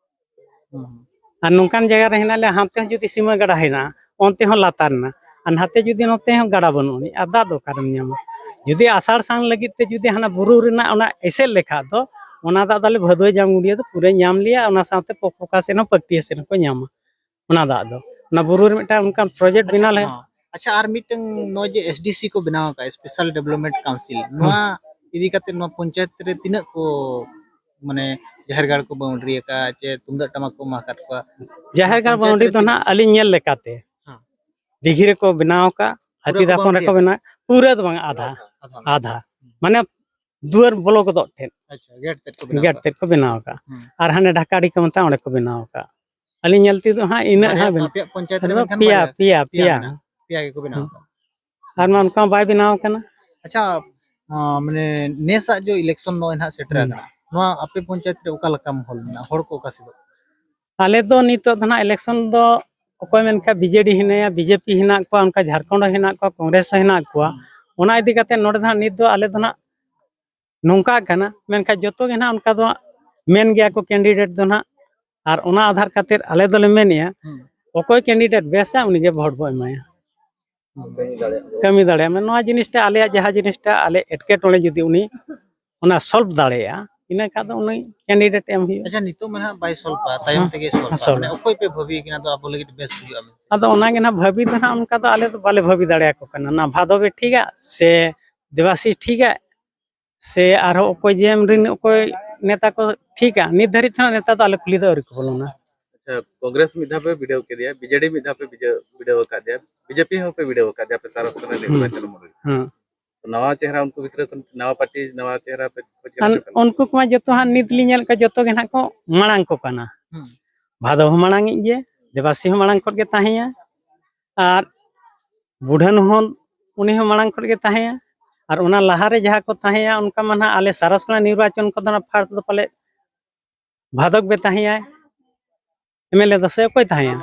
ᱦᱩᱸ, ᱦᱩᱸ᱾ ᱟᱨ ᱱᱚᱝᱠᱟᱱ ᱡᱟᱭᱜᱟ ᱨᱮ ᱦᱮᱱᱟᱜ ᱞᱮᱭᱟ, ᱦᱟᱱᱛᱮ ᱦᱚᱸ ᱡᱩᱫᱤ ᱥᱤᱢᱟᱹ ᱜᱟᱰᱟ ᱦᱮᱱᱟᱜᱼᱟ, ᱚᱱᱛᱮ ᱦᱚᱸ ᱞᱟᱛᱟᱨ ᱨᱮᱱᱟᱜ, ᱟᱨ ᱱᱟᱛᱮ ᱡᱩᱫᱤ ᱱᱚᱛᱮ ᱦᱚᱸ ᱜᱟᱰᱟ ᱵᱟᱹᱱᱩᱜ ᱟᱹᱱᱤᱡ, ᱟᱨ ᱫᱟᱜ ᱫᱚ ᱚᱠᱟᱨᱮᱢ ᱧᱟᱢᱟ? ᱡᱩᱫᱤ ᱟᱥᱟᱲ ᱥᱟᱱ ᱞᱟᱹᱜᱤᱫ ᱛᱮ ᱡᱩᱫᱤ ᱦᱟᱱᱟ ᱵᱩᱨᱩ ᱨᱮᱱᱟᱜ ᱚᱱᱟ ᱮᱥᱮᱫ ᱞᱮᱠᱷᱟ ᱫᱚ, ᱚᱱᱟ ᱫᱟᱜ ᱫᱚ ᱟᱞᱮ ᱵᱷᱟᱹᱫᱩᱣᱟᱹ ᱡᱟᱢᱜᱩᱲᱤᱭᱟᱹ ᱫᱚ ᱯᱩᱨᱟᱹ ᱧᱟᱢ ᱞᱮᱭᱟ, ᱚᱱᱟ ᱥᱟᱶᱛᱮ ᱯᱚᱠᱚᱠᱟ ᱥᱮᱱ ᱦᱚᱸ ᱯᱟᱹᱠᱴᱤᱭᱟᱹ ᱥᱮᱱ ᱦᱚᱸᱠᱚ ᱧᱟᱢᱟ᱾ ᱚᱱᱟ ᱫᱟᱜ ᱫᱚ ᱚᱱᱟ ᱵᱩᱨᱩ ᱨᱮ ᱢᱤᱫᱴᱟᱝ ᱚᱱᱠᱟᱱ ᱯᱨᱚᱡᱮᱠᱴ ᱟᱪᱪᱷᱟ, ᱵᱮᱱᱟᱣ ᱞᱮ- ᱦᱚᱸ᱾ ᱟᱪᱪᱷᱟ, ᱟᱨ ᱢᱤᱫᱴᱟᱝ ᱱᱚᱜᱼᱚᱭ ᱡᱮ ᱮᱥᱰᱤᱥᱤ ᱠᱚ ᱵᱮᱱᱟᱣ ᱟᱠᱟᱫ, ᱥᱯᱮᱥᱟᱞ ᱰᱮᱵᱷᱞᱚᱯᱢᱮᱱᱴ ᱠᱟᱣᱩᱱᱥᱤᱞ, ᱱᱚᱣᱟ ᱤᱫᱤ ᱠᱟᱛᱮ ᱱᱚᱣᱟ ᱯᱚᱧᱪᱟᱭᱮᱛ ᱨᱮ ᱛᱤᱱᱟᱹᱜ ᱠᱚ, ᱢᱟᱱᱮ, ᱡᱟᱦᱮᱨ ᱜᱟᱲ ᱠᱚ ᱵᱟᱣᱩᱱᱰᱟᱨᱤ ᱟᱠᱟᱫ, ᱪᱮ ᱛᱩᱢᱫᱟᱹᱜ ᱴᱟᱢᱟᱠ ᱠᱚ ᱮᱢᱟ ᱟᱠᱟᱫ ᱠᱚᱣᱟ? ᱡᱟᱦᱮᱨ ᱜᱟᱲ ᱯᱚᱧᱪᱟᱭᱮᱛ ᱵᱟᱣᱩᱱᱰᱟᱨᱤ ᱨᱮ ᱫᱚ ᱛᱤᱱᱟᱹᱜ? ᱱᱟᱦᱟᱜ ᱟᱹᱞᱤᱧ ᱧᱮᱞ ᱞᱮᱠᱟᱛᱮ ᱦᱮᱸ᱾ ᱫᱤᱜᱷᱤ ᱨᱮᱠᱚ ᱵᱮᱱᱟᱣ ᱟᱠᱟᱫ, ᱯᱩᱨᱟᱹ ᱦᱟᱹᱛᱤ ᱠᱚ ᱫᱟᱯᱚᱱ ᱵᱟᱝ ᱨᱮᱠᱚ ᱠᱞᱤᱭᱟᱨ? ᱵᱮᱱᱟᱣ, ᱯᱩᱨᱟᱹ ᱫᱚ ᱵᱟᱝ, ᱟᱫᱷᱟ, ᱟᱫᱷᱟ᱾ ᱟᱫᱷᱟ᱾ ᱦᱩᱸ᱾ ᱢᱟᱱᱮ ᱫᱩᱣᱟᱹᱨ ᱵᱚᱞᱚ ᱜᱚᱫᱚᱜ ᱴᱷᱮᱱ ᱜᱮᱴ ᱛᱮᱫ ᱠᱚ ᱵᱮᱱᱟᱣ ᱜᱮᱴ ᱟᱠᱟᱫ᱾ ᱛᱮᱫ ᱠᱚ ᱵᱮᱱᱟᱣ ᱟᱠᱟᱫ᱾ ᱦᱩᱸ᱾ ᱟᱨ ᱦᱟᱸᱰᱮ ᱰᱷᱟᱠᱟᱰᱤ ᱠᱚ ᱢᱮᱛᱟᱜᱼᱟ, ᱚᱸᱰᱮ ᱠᱚ ᱵᱮᱱᱟᱣ ᱟᱠᱟᱫ᱾ ᱟᱹᱞᱤᱧ ᱧᱮᱞ ᱛᱮᱫᱚ ᱦᱟᱸᱜ ᱤᱱᱟᱹᱜ ᱵᱟᱨᱭᱟ, ᱦᱟᱸᱜ ᱵᱮᱱ- ᱟᱯᱮᱭᱟᱜ ᱯᱚᱧᱪᱟᱭᱮᱛ ᱨᱮ ᱟᱫᱚ ᱢᱮᱱᱠᱷᱟᱱ ᱯᱮᱭᱟ, ᱵᱟᱨᱭᱟ, ᱯᱮᱭᱟ, ᱯᱮᱭᱟ ᱯᱮᱭᱟ᱾ ᱢᱮᱱᱟᱜᱼᱟ᱾ ᱯᱮᱭᱟ ᱜᱮᱠᱚ ᱵᱮᱱᱟᱣ ᱦᱩᱸ᱾ ᱟᱠᱟᱫ᱾ ᱟᱨ ᱢᱟ ᱚᱱᱠᱟ ᱢᱟ ᱵᱟᱭ ᱵᱮᱱᱟᱣ ᱟᱠᱟᱱᱟ᱾ ᱟᱪᱪᱷᱟ, ᱟᱸ, ᱢᱟᱱᱮ, ᱱᱮᱥᱟᱜ ᱡᱮ ᱤᱞᱮᱠᱥᱚᱱ ᱱᱚᱜᱼᱚᱭ ᱱᱟᱦᱟᱜ ᱥᱮᱴᱮᱨ ᱦᱩᱸ᱾ ᱟᱠᱟᱱᱟ, ᱱᱚᱣᱟ ᱟᱯᱮ ᱯᱚᱧᱪᱟᱭᱮᱛ ᱨᱮ ᱚᱠᱟ ᱞᱮᱠᱟ ᱢᱟᱦᱚᱞ ᱢᱮᱱᱟᱜᱼᱟ? ᱦᱚᱲ ᱠᱚ ᱚᱠᱟ ᱥᱮᱫᱚᱜ? ᱟᱞᱮ ᱫᱚ ᱱᱤᱛᱚᱜ ᱫᱚ ᱱᱟᱦᱟᱜ ᱤᱞᱮᱠᱥᱚᱱ ᱫᱚ ᱚᱠᱚᱭ ᱢᱮᱱᱠᱷᱟᱱ ᱵᱤᱡᱮᱰᱤ ᱦᱮᱱᱟᱭᱟ, ᱵᱤᱡᱮᱯᱤ ᱦᱮᱱᱟᱜ ᱠᱚᱣᱟ, ᱚᱱᱠᱟ ᱡᱷᱟᱲᱠᱷᱚᱸᱰ ᱦᱚᱸ ᱦᱮᱱᱟᱜ ᱠᱚᱣᱟ, ᱠᱚᱝᱜᱨᱮᱥ ᱦᱚᱸ ᱦᱮᱱᱟᱜ ᱠᱚᱣᱟ᱾ ᱦᱩᱸ᱾ ᱚᱱᱟ ᱤᱫᱤ ᱠᱟᱛᱮ ᱱᱚᱰᱮ ᱫᱚ ᱱᱟᱦᱟᱜ ᱱᱤᱛ ᱫᱚ ᱟᱞᱮ ᱫᱚ ᱱᱟᱦᱟᱜ ᱱᱚᱝᱠᱟᱜ ᱠᱟᱱᱟ, ᱢᱮᱱᱠᱷᱟᱱ ᱡᱚᱛᱚ ᱜᱮ ᱱᱟᱦᱟᱜ ᱚᱱᱠᱟ ᱫᱚ ᱢᱮᱱ ᱜᱮᱭᱟ ᱠᱚ ᱠᱮᱱᱰᱤᱰᱮᱴ ᱫᱚ ᱱᱟᱦᱟᱜ, ᱟᱨ ᱚᱱᱟ ᱟᱫᱷᱟᱨ ᱠᱟᱛᱮ ᱟᱞᱮ ᱫᱚᱞᱮ ᱢᱮᱱᱮᱜᱼᱟ, ᱦᱩᱸ᱾ ᱚᱠᱚᱭ ᱠᱮᱱᱰᱤᱰᱮᱴ ᱵᱮᱥᱟ ᱩᱱᱤᱜᱮ ᱵᱷᱳᱴ ᱵᱚ ᱮᱢᱟᱭᱟ᱾ ᱦᱩᱸ᱾ ᱠᱟᱹᱢᱤ ᱫᱟᱲᱮᱭᱟᱜ ᱢᱟ᱾ ᱱᱚᱣᱟ ᱡᱤᱱᱤᱥᱴᱟ ᱟᱞᱮᱭᱟᱜ ᱡᱟᱦᱟᱸ ᱡᱤᱱᱤᱥᱴᱟ ᱟᱞᱮ ᱮᱴᱠᱮᱴᱚᱬᱮ ᱡᱩᱫᱤ ᱩᱱᱤ ᱚᱱᱟ ᱥᱚᱞᱵᱷ ᱫᱟᱲᱮᱭᱟᱜᱼᱟ, ᱤᱱᱟᱹ ᱠᱷᱟᱱ ᱫᱚ ᱩᱱᱤ ᱠᱮᱱᱰᱤᱰᱮᱴ ᱮᱢ ᱦᱩᱭᱩᱜᱼᱟ᱾ ᱟᱪᱪᱷᱟ, ᱱᱤᱛᱚᱜ ᱢᱟ ᱱᱟᱦᱟᱜ ᱵᱟᱭ ᱥᱚᱞᱵᱷᱟ, ᱛᱟᱭᱚᱢ ᱦᱮᱸ, ᱛᱮᱜᱮ ᱥᱚᱞᱵᱷᱟ᱾ ᱦᱮᱸ, ᱥᱚᱞᱵᱷᱟ᱾ ᱢᱟᱱᱮ ᱚᱠᱚᱭ ᱯᱮ ᱵᱷᱟᱹᱵᱤ ᱠᱟᱱᱟ ᱫᱚ ᱟᱵᱚ ᱞᱟᱹᱜᱤᱫ ᱵᱮᱥ ᱦᱩᱭᱩᱜᱼᱟ ᱢᱮᱱᱛᱮ? ᱟᱫᱚ ᱚᱱᱟ ᱜᱮ ᱱᱟᱦᱟᱜ ᱵᱷᱟᱹᱵᱤ ᱫᱚ ᱱᱟᱦᱟᱜ ᱚᱱᱠᱟ ᱫᱚ ᱟᱞᱮ ᱫᱚ ᱵᱟᱞᱮ ᱵᱷᱟᱹᱵᱤ ᱫᱟᱲᱮᱭᱟᱠᱚ ᱠᱟᱱᱟ, ᱱᱟ ᱵᱷᱟᱫᱚᱵᱤ ᱴᱷᱤᱠᱟ ᱥᱮ ᱟᱨᱦᱚᱸ ᱚᱠᱚᱭ ᱡᱮ ᱮᱢ ᱨᱮᱱ ᱚᱠᱚᱭ ᱱᱮᱛᱟ ᱠᱚ ᱴᱷᱤᱠᱟ, ᱱᱤᱛ ᱫᱷᱟᱹᱨᱤᱡ ᱛᱮᱦᱚᱸ ᱱᱮᱛᱟ ᱫᱚ ᱟᱞᱮ ᱠᱩᱞᱦᱤ ᱫᱚ ᱟᱹᱣᱨᱤ ᱠᱚ ᱵᱚᱞᱚᱱᱟ᱾ ᱟᱪᱪᱷᱟ, ᱠᱚᱝᱜᱨᱮᱥ ᱢᱤᱫ ᱫᱷᱟᱣ ᱯᱮ ᱵᱤᱰᱟᱹᱣ ᱠᱮᱫᱮᱭᱟ, ᱵᱤᱡᱮᱰᱤ ᱢᱤᱫ ᱫᱷᱟᱣ ᱯᱮ ᱵᱤᱡᱟᱹ-, ᱵᱤᱰᱟᱹᱣ ᱟᱠᱟᱫᱮᱭᱟ, ᱵᱤᱡᱮᱯᱤ ᱦᱚᱸᱯᱮ ᱵᱤᱰᱟᱹᱣ ᱟᱠᱟᱫᱮᱭᱟ, ᱟᱯᱮ ᱥᱟᱨᱚᱥ ᱠᱟᱱᱟ ᱦᱩᱸ᱾ ᱱᱤᱨᱵᱟᱪᱚᱱ ᱢᱚᱱᱰᱚᱞ᱾ ᱦᱩᱸ᱾ ᱛᱚ, ᱱᱟᱣᱟ ᱪᱮᱦᱨᱟ ᱩᱱᱠᱩ ᱵᱷᱤᱛᱨᱤ ᱠᱷᱚᱱ ᱱᱟᱣᱟ ᱯᱟᱨᱴᱤ, ᱱᱟᱣᱟ ᱪᱮᱦᱨᱟ ᱯᱮ ᱠᱷᱚᱡᱽ ᱠᱟᱱᱟ ᱟᱨ ᱥᱮ ᱚᱠᱟ ᱞᱮᱠᱟ? ᱩᱱᱠᱩ ᱠᱚᱢᱟ ᱡᱚᱛᱚ ᱦᱟᱸᱜ ᱱᱤᱛ ᱞᱤᱧ ᱧᱮᱞ ᱠᱚᱣᱟ, ᱡᱚᱛᱚ ᱜᱮ ᱱᱟᱦᱟᱜ ᱠᱚ ᱢᱟᱲᱟᱝ ᱠᱚ ᱠᱟᱱᱟ᱾ ᱦᱩᱸ᱾ ᱵᱷᱟᱫᱚ ᱦᱚᱸ ᱢᱟᱲᱟᱝ ᱤᱡ ᱜᱮ, ᱫᱮᱵᱟᱥᱤ ᱦᱚᱸ ᱢᱟᱲᱟᱝ ᱠᱷᱚᱱ ᱜᱮ ᱛᱟᱦᱮᱸᱭᱟ, ᱟᱨ ᱵᱩᱰᱷᱟᱹᱱ ᱦᱚᱸ ᱩᱱᱤ ᱦᱚᱸ ᱢᱟᱲᱟᱝ ᱠᱷᱚᱱ ᱜᱮ ᱛᱟᱦᱮᱸᱭᱟ᱾ ᱟᱨ ᱚᱱᱟ ᱞᱟᱦᱟᱨᱮ ᱡᱟᱦᱟᱸ ᱠᱚ ᱛᱟᱦᱮᱸᱭᱟ, ᱚᱱᱠᱟ ᱢᱟ ᱱᱟᱦᱟᱜ ᱟᱞᱮ ᱥᱟᱨᱚᱥᱠᱚᱬᱟ ᱱᱤᱨᱵᱟᱪᱚᱱ ᱠᱚᱫᱚ ᱱᱟᱜ ᱯᱷᱟᱥᱴ ᱫᱚ ᱯᱟᱞᱮ ᱵᱷᱟᱫᱚᱠ ᱵᱮ ᱛᱟᱦᱮᱸᱭᱟᱭ, ᱮᱢᱮᱞᱮ ᱫᱚ ᱥᱮ ᱚᱠᱚᱭ ᱛᱟᱦᱮᱸᱭᱟ?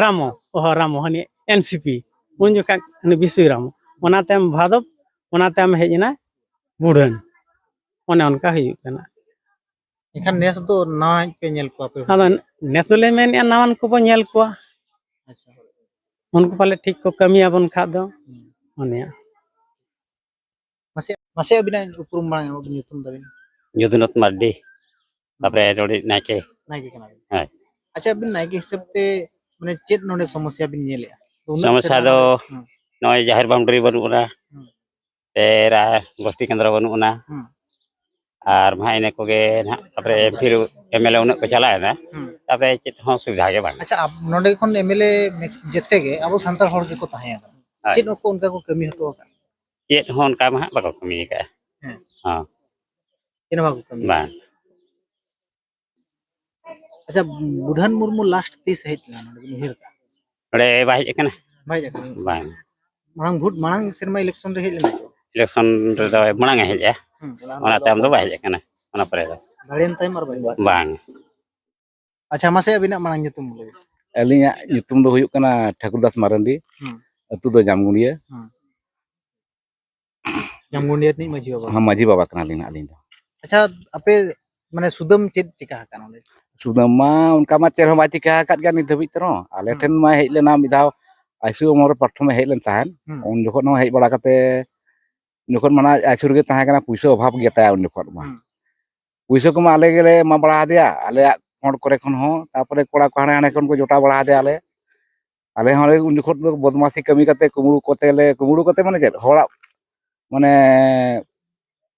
ᱨᱟᱢᱚ, ᱚᱦᱚ, ᱨᱟᱢᱚ, ᱦᱟᱹᱱᱤ ᱮᱱ ᱥᱤ ᱯᱤ, ᱩᱱ ᱡᱚᱠᱷᱟᱡ ᱦᱟᱹᱱᱤ ᱵᱤᱥᱩᱭ ᱨᱟᱢᱚ, ᱚᱱᱟ ᱛᱟᱭᱚᱢ ᱵᱷᱟᱫᱚᱵ, ᱚᱱᱟ ᱛᱟᱭᱚᱢ ᱦᱮᱡ ᱮᱱᱟ ᱵᱩᱰᱷᱟᱹᱱ᱾ ᱚᱱᱮ ᱚᱱᱠᱟ ᱦᱩᱭᱩᱜ ᱠᱟᱱᱟ᱾ ᱮᱱᱠᱷᱟᱱ ᱱᱮᱥ ᱫᱚ ᱱᱟᱣᱟ ᱯᱮ ᱧᱮᱞ ᱠᱚᱣᱟ ᱯᱮ? ᱟᱫᱚ ᱱᱮᱥ ᱫᱚᱞᱮ ᱢᱮᱱᱮᱫᱼᱟ, ᱱᱟᱣᱟᱱ ᱠᱚᱵᱚ ᱧᱮᱞ ᱠᱚᱣᱟ᱾ ᱟᱪᱪᱷᱟ᱾ ᱩᱱᱠᱩ ᱯᱟᱞᱮ ᱴᱷᱤᱠ ᱠᱚ ᱠᱟᱹᱢᱤᱭᱟᱵᱚᱱ ᱠᱷᱟᱡ ᱫᱚ᱾ ᱦᱩᱸ᱾ ᱚᱱᱮ᱾ ᱢᱟᱥᱮ, ᱢᱟᱥᱮ ᱟᱹᱵᱤᱱᱟᱜ ᱩᱯᱨᱩᱢ ᱢᱟᱲᱟᱝ ᱮᱢᱚᱜ ᱵᱤᱱ, ᱧᱩᱛᱩᱢ ᱛᱟᱵᱤᱱ? ᱡᱚᱫᱩᱱᱟᱛᱷ ᱢᱟᱨᱰᱤ, ᱦᱩᱸ᱾ ᱛᱟᱯᱚᱨᱮ ᱱᱚᱰᱮ ᱱᱟᱭᱠᱮ᱾ ᱱᱟᱭᱠᱮ ᱠᱟᱱᱟ ᱵᱤᱱ? ᱦᱳᱭ᱾ ᱟᱪᱪᱷᱟ, ᱟᱹᱵᱤᱱ ᱱᱟᱭᱠᱮ ᱦᱤᱥᱟᱹᱵ ᱛᱮ ᱢᱟᱱᱮ ᱪᱮᱫ ᱱᱚᱰᱮ ᱥᱚᱢᱚᱥᱥᱟ ᱵᱤᱱ ᱧᱮᱞᱮᱜᱼᱟ? ᱩᱱᱟᱹᱜ ᱥᱚᱢᱚᱥᱥᱟ ᱥᱮᱨᱢᱟ ᱫᱚ ᱨᱮ, ᱦᱩᱸ᱾ ᱱᱚᱜᱼᱚᱭ ᱡᱟᱦᱮᱨ boundary ᱵᱟᱹᱱᱩᱜ ᱟᱱᱟ, ᱦᱩᱸ᱾ ᱯᱮᱨᱟ ᱜᱳᱥᱴᱤ ᱠᱮᱱᱫᱨᱚ ᱵᱟᱹᱱᱩᱜ ᱟᱱᱟ, ᱦᱩᱸ᱾ ᱟᱨ ᱢᱟ ᱤᱱᱟᱹ ᱠᱚᱜᱮ ᱱᱟᱦᱟᱜ, ᱛᱟᱯᱚᱨᱮ M P M L A ᱩᱱᱟᱹᱜ ᱠᱚ ᱪᱟᱞᱟᱣᱮᱱᱟ, ᱦᱩᱸ᱾ ᱛᱟᱯᱚᱨᱮ ᱪᱮᱫ ᱦᱚᱸ ᱥᱩᱵᱤᱫᱷᱟ ᱜᱮ ᱵᱟᱝ᱾ ᱟᱪᱪᱷᱟ, ᱟᱯ-, ᱱᱚᱰᱮ ᱠᱷᱚᱱ ᱮᱢ ᱮᱞ ᱮ ᱡᱮᱛᱮ ᱜᱮ ᱟᱵᱚ ᱥᱟᱱᱛᱟᱲ ᱦᱚᱲ ᱜᱮᱠᱚ ᱛᱟᱦᱮᱸ ᱠᱟᱱᱟ᱾ ᱦᱳᱭ᱾ ᱪᱮᱫ ᱠᱚ ᱚᱱᱠᱟ ᱠᱚ ᱠᱟᱹᱢᱤ ᱦᱚᱴᱚ ᱟᱠᱟᱫ? ᱪᱮᱫ ᱦᱚᱸ ᱚᱱᱠᱟ ᱢᱟ ᱦᱟᱸᱜ ᱵᱟᱠᱚ ᱠᱟᱹᱢᱤ ᱟᱠᱟᱫᱼᱟ᱾ ᱦᱮᱸ᱾ ᱦᱚᱸ᱾ ᱪᱮᱫ ᱦᱚᱸ ᱵᱟᱠᱚ ᱠᱟᱹᱢᱤ ᱵᱟᱝ᱾ ᱟᱠᱟᱫᱟ᱾ ᱟᱪᱪᱷᱟ, ᱵᱩᱰᱷᱟᱹᱱ ᱢᱩᱨᱢᱩ ᱞᱟᱥᱴ ᱛᱤᱥ ᱦᱮᱡ ᱞᱮᱱᱟ ᱱᱚᱰᱮ ᱵᱤᱱ ᱩᱭᱦᱟᱹᱨ ᱠᱟᱜᱼᱟ? ᱱᱚᱰᱮ ᱵᱟᱭ ᱦᱮᱡ ᱟᱠᱟᱱᱟ᱾ ᱵᱟᱭ ᱦᱮᱡ ᱟᱠᱟᱱᱟ? ᱵᱟᱝ᱾ ᱢᱟᱲᱟᱝ ᱵᱷᱳᱴ ᱢᱟᱲᱟᱝ ᱥᱮᱨᱢᱟ ᱤᱞᱮᱠᱥᱚᱱ ᱨᱮ ᱦᱮᱡ ᱞᱮᱱᱟ ᱪᱮ? ᱤᱞᱮᱠᱥᱚᱱ ᱨᱮᱫᱚ ᱢᱟᱲᱟᱝ ᱮ ᱦᱮᱡᱼᱟ᱾ ᱦᱩᱸ᱾ ᱚᱱᱟ ᱛᱟᱭᱚᱢ ᱫᱚ ᱵᱟᱭ ᱦᱮᱡ ᱟᱠᱟᱱᱟ, ᱚᱱᱟ ᱯᱚᱨᱮ ᱫᱚ᱾ ᱫᱟᱲᱮᱭᱮᱱ ᱛᱟᱭᱚᱢ ᱟᱨ ᱵᱟᱭ ᱦᱮᱡ ᱟᱠᱟᱱᱟ? ᱵᱟᱝ᱾ ᱟᱪᱪᱷᱟ, ᱢᱟᱥᱮ ᱟᱹᱵᱤᱱᱟᱜ ᱢᱟᱲᱟᱝ ᱧᱩᱛᱩᱢ ᱞᱟᱹᱭ ᱵᱤᱱ᱾ ᱟᱹᱞᱤᱧᱟᱜ ᱧᱩᱛᱩᱢ ᱫᱚ ᱦᱩᱭᱩᱜ ᱠᱟᱱᱟ ᱴᱷᱟᱹᱠᱩᱨ ᱫᱟᱥ ᱢᱟᱨᱟᱱᱰᱤ᱾ ᱦᱩᱸ᱾ ᱟᱹᱛᱩ ᱫᱚ ᱡᱟᱢᱜᱩᱸᱰᱤᱭᱟᱹ᱾ ᱦᱩᱸ᱾ ᱡᱟᱢᱜᱩᱸᱰᱤᱭᱟᱹ ᱨᱤᱱᱤᱡ ᱢᱟᱹᱡᱷᱤ ᱵᱟᱵᱟ᱾ ᱦᱮᱸ, ᱢᱟᱹᱡᱷᱤ ᱵᱟᱵᱟ ᱠᱟᱱᱟᱞᱤᱧ ᱦᱟᱸᱜ ᱟᱹᱞᱤᱧ ᱫᱚ᱾ ᱟᱪᱪᱷᱟ, ᱟᱯᱮ ᱢᱟᱱᱮ ᱥᱩᱫᱟᱹᱢ ᱪᱮᱫ ᱪᱤᱠᱟ ᱟᱠᱟᱱᱟ ᱚᱸᱰᱮ? ᱥᱩᱫᱟᱹᱢ ᱢᱟ ᱚᱱᱠᱟ ᱢᱟ ᱪᱮᱫ ᱦᱚᱸ ᱵᱟᱭ ᱪᱤᱠᱟ ᱟᱠᱟᱫ ᱜᱮᱭᱟ ᱱᱤᱛ ᱫᱷᱟᱹᱵᱤᱡ ᱛᱮᱦᱚᱸ᱾ ᱟᱞᱮ ᱦᱩᱸ᱾ ᱴᱷᱮᱱ ᱢᱟ ᱦᱮᱡ ᱞᱮᱱᱟ ᱢᱤᱫ ᱫᱷᱟᱣ, ᱟᱭ ᱥᱤ ᱭᱩ ᱦᱚᱲᱢᱚ ᱨᱮ ᱯᱨᱚᱛᱷᱚᱢᱮ ᱦᱮᱡ ᱞᱮᱱ ᱛᱟᱦᱮᱸᱫ᱾ ᱦᱩᱸ᱾ ᱩᱱ ᱡᱚᱠᱷᱚᱱ ᱦᱚᱸ ᱦᱮᱡ ᱵᱟᱲᱟ ᱠᱟᱛᱮ, ᱡᱚᱠᱷᱚᱱ ᱢᱟᱱᱮ ᱟᱭ ᱥᱤ ᱭᱩ ᱨᱮᱜᱮ ᱛᱟᱦᱮᱸ ᱠᱟᱱᱟ, ᱯᱩᱭᱥᱟᱹ ᱚᱵᱷᱟᱵᱽ ᱜᱮ ᱛᱟᱭᱟ ᱩᱱ ᱡᱚᱠᱷᱚᱱ ᱢᱟ᱾ ᱦᱩᱸ᱾ ᱯᱩᱭᱥᱟᱹ ᱠᱚᱢᱟ ᱟᱞᱮ ᱜᱮᱞᱮ ᱮᱢᱟ ᱵᱟᱲᱟ ᱟᱫᱮᱭᱟ, ᱟᱞᱮᱭᱟᱜ ᱯᱷᱚᱸᱰ ᱠᱚᱨᱮ ᱠᱷᱚᱱ ᱦᱚᱸ, ᱛᱟᱨᱯᱚᱨᱮ ᱠᱚᱲᱟ ᱠᱚ ᱦᱟᱸᱰᱮ ᱦᱟᱸᱰᱮ ᱠᱷᱚᱱ ᱠᱚ ᱡᱚᱴᱟᱣ ᱵᱟᱲᱟ ᱟᱫᱮᱭᱟ ᱟᱞᱮ᱾ ᱟᱞᱮ ᱦᱚᱸ ᱩᱱ ᱡᱚᱠᱷᱚᱱ ᱫᱚ ᱵᱚᱫᱢᱟᱥᱤ ᱠᱟᱹᱢᱤ ᱠᱟᱛᱮ ᱠᱩᱢᱵᱽᱲᱩ ᱠᱚᱛᱮ ᱞᱮ, ᱠᱩᱢᱵᱽᱲᱩ ᱠᱟᱛᱮ ᱢᱟᱱᱮ ᱪᱮᱫ, ᱦᱚᱲᱟᱜ ᱢᱟᱱᱮ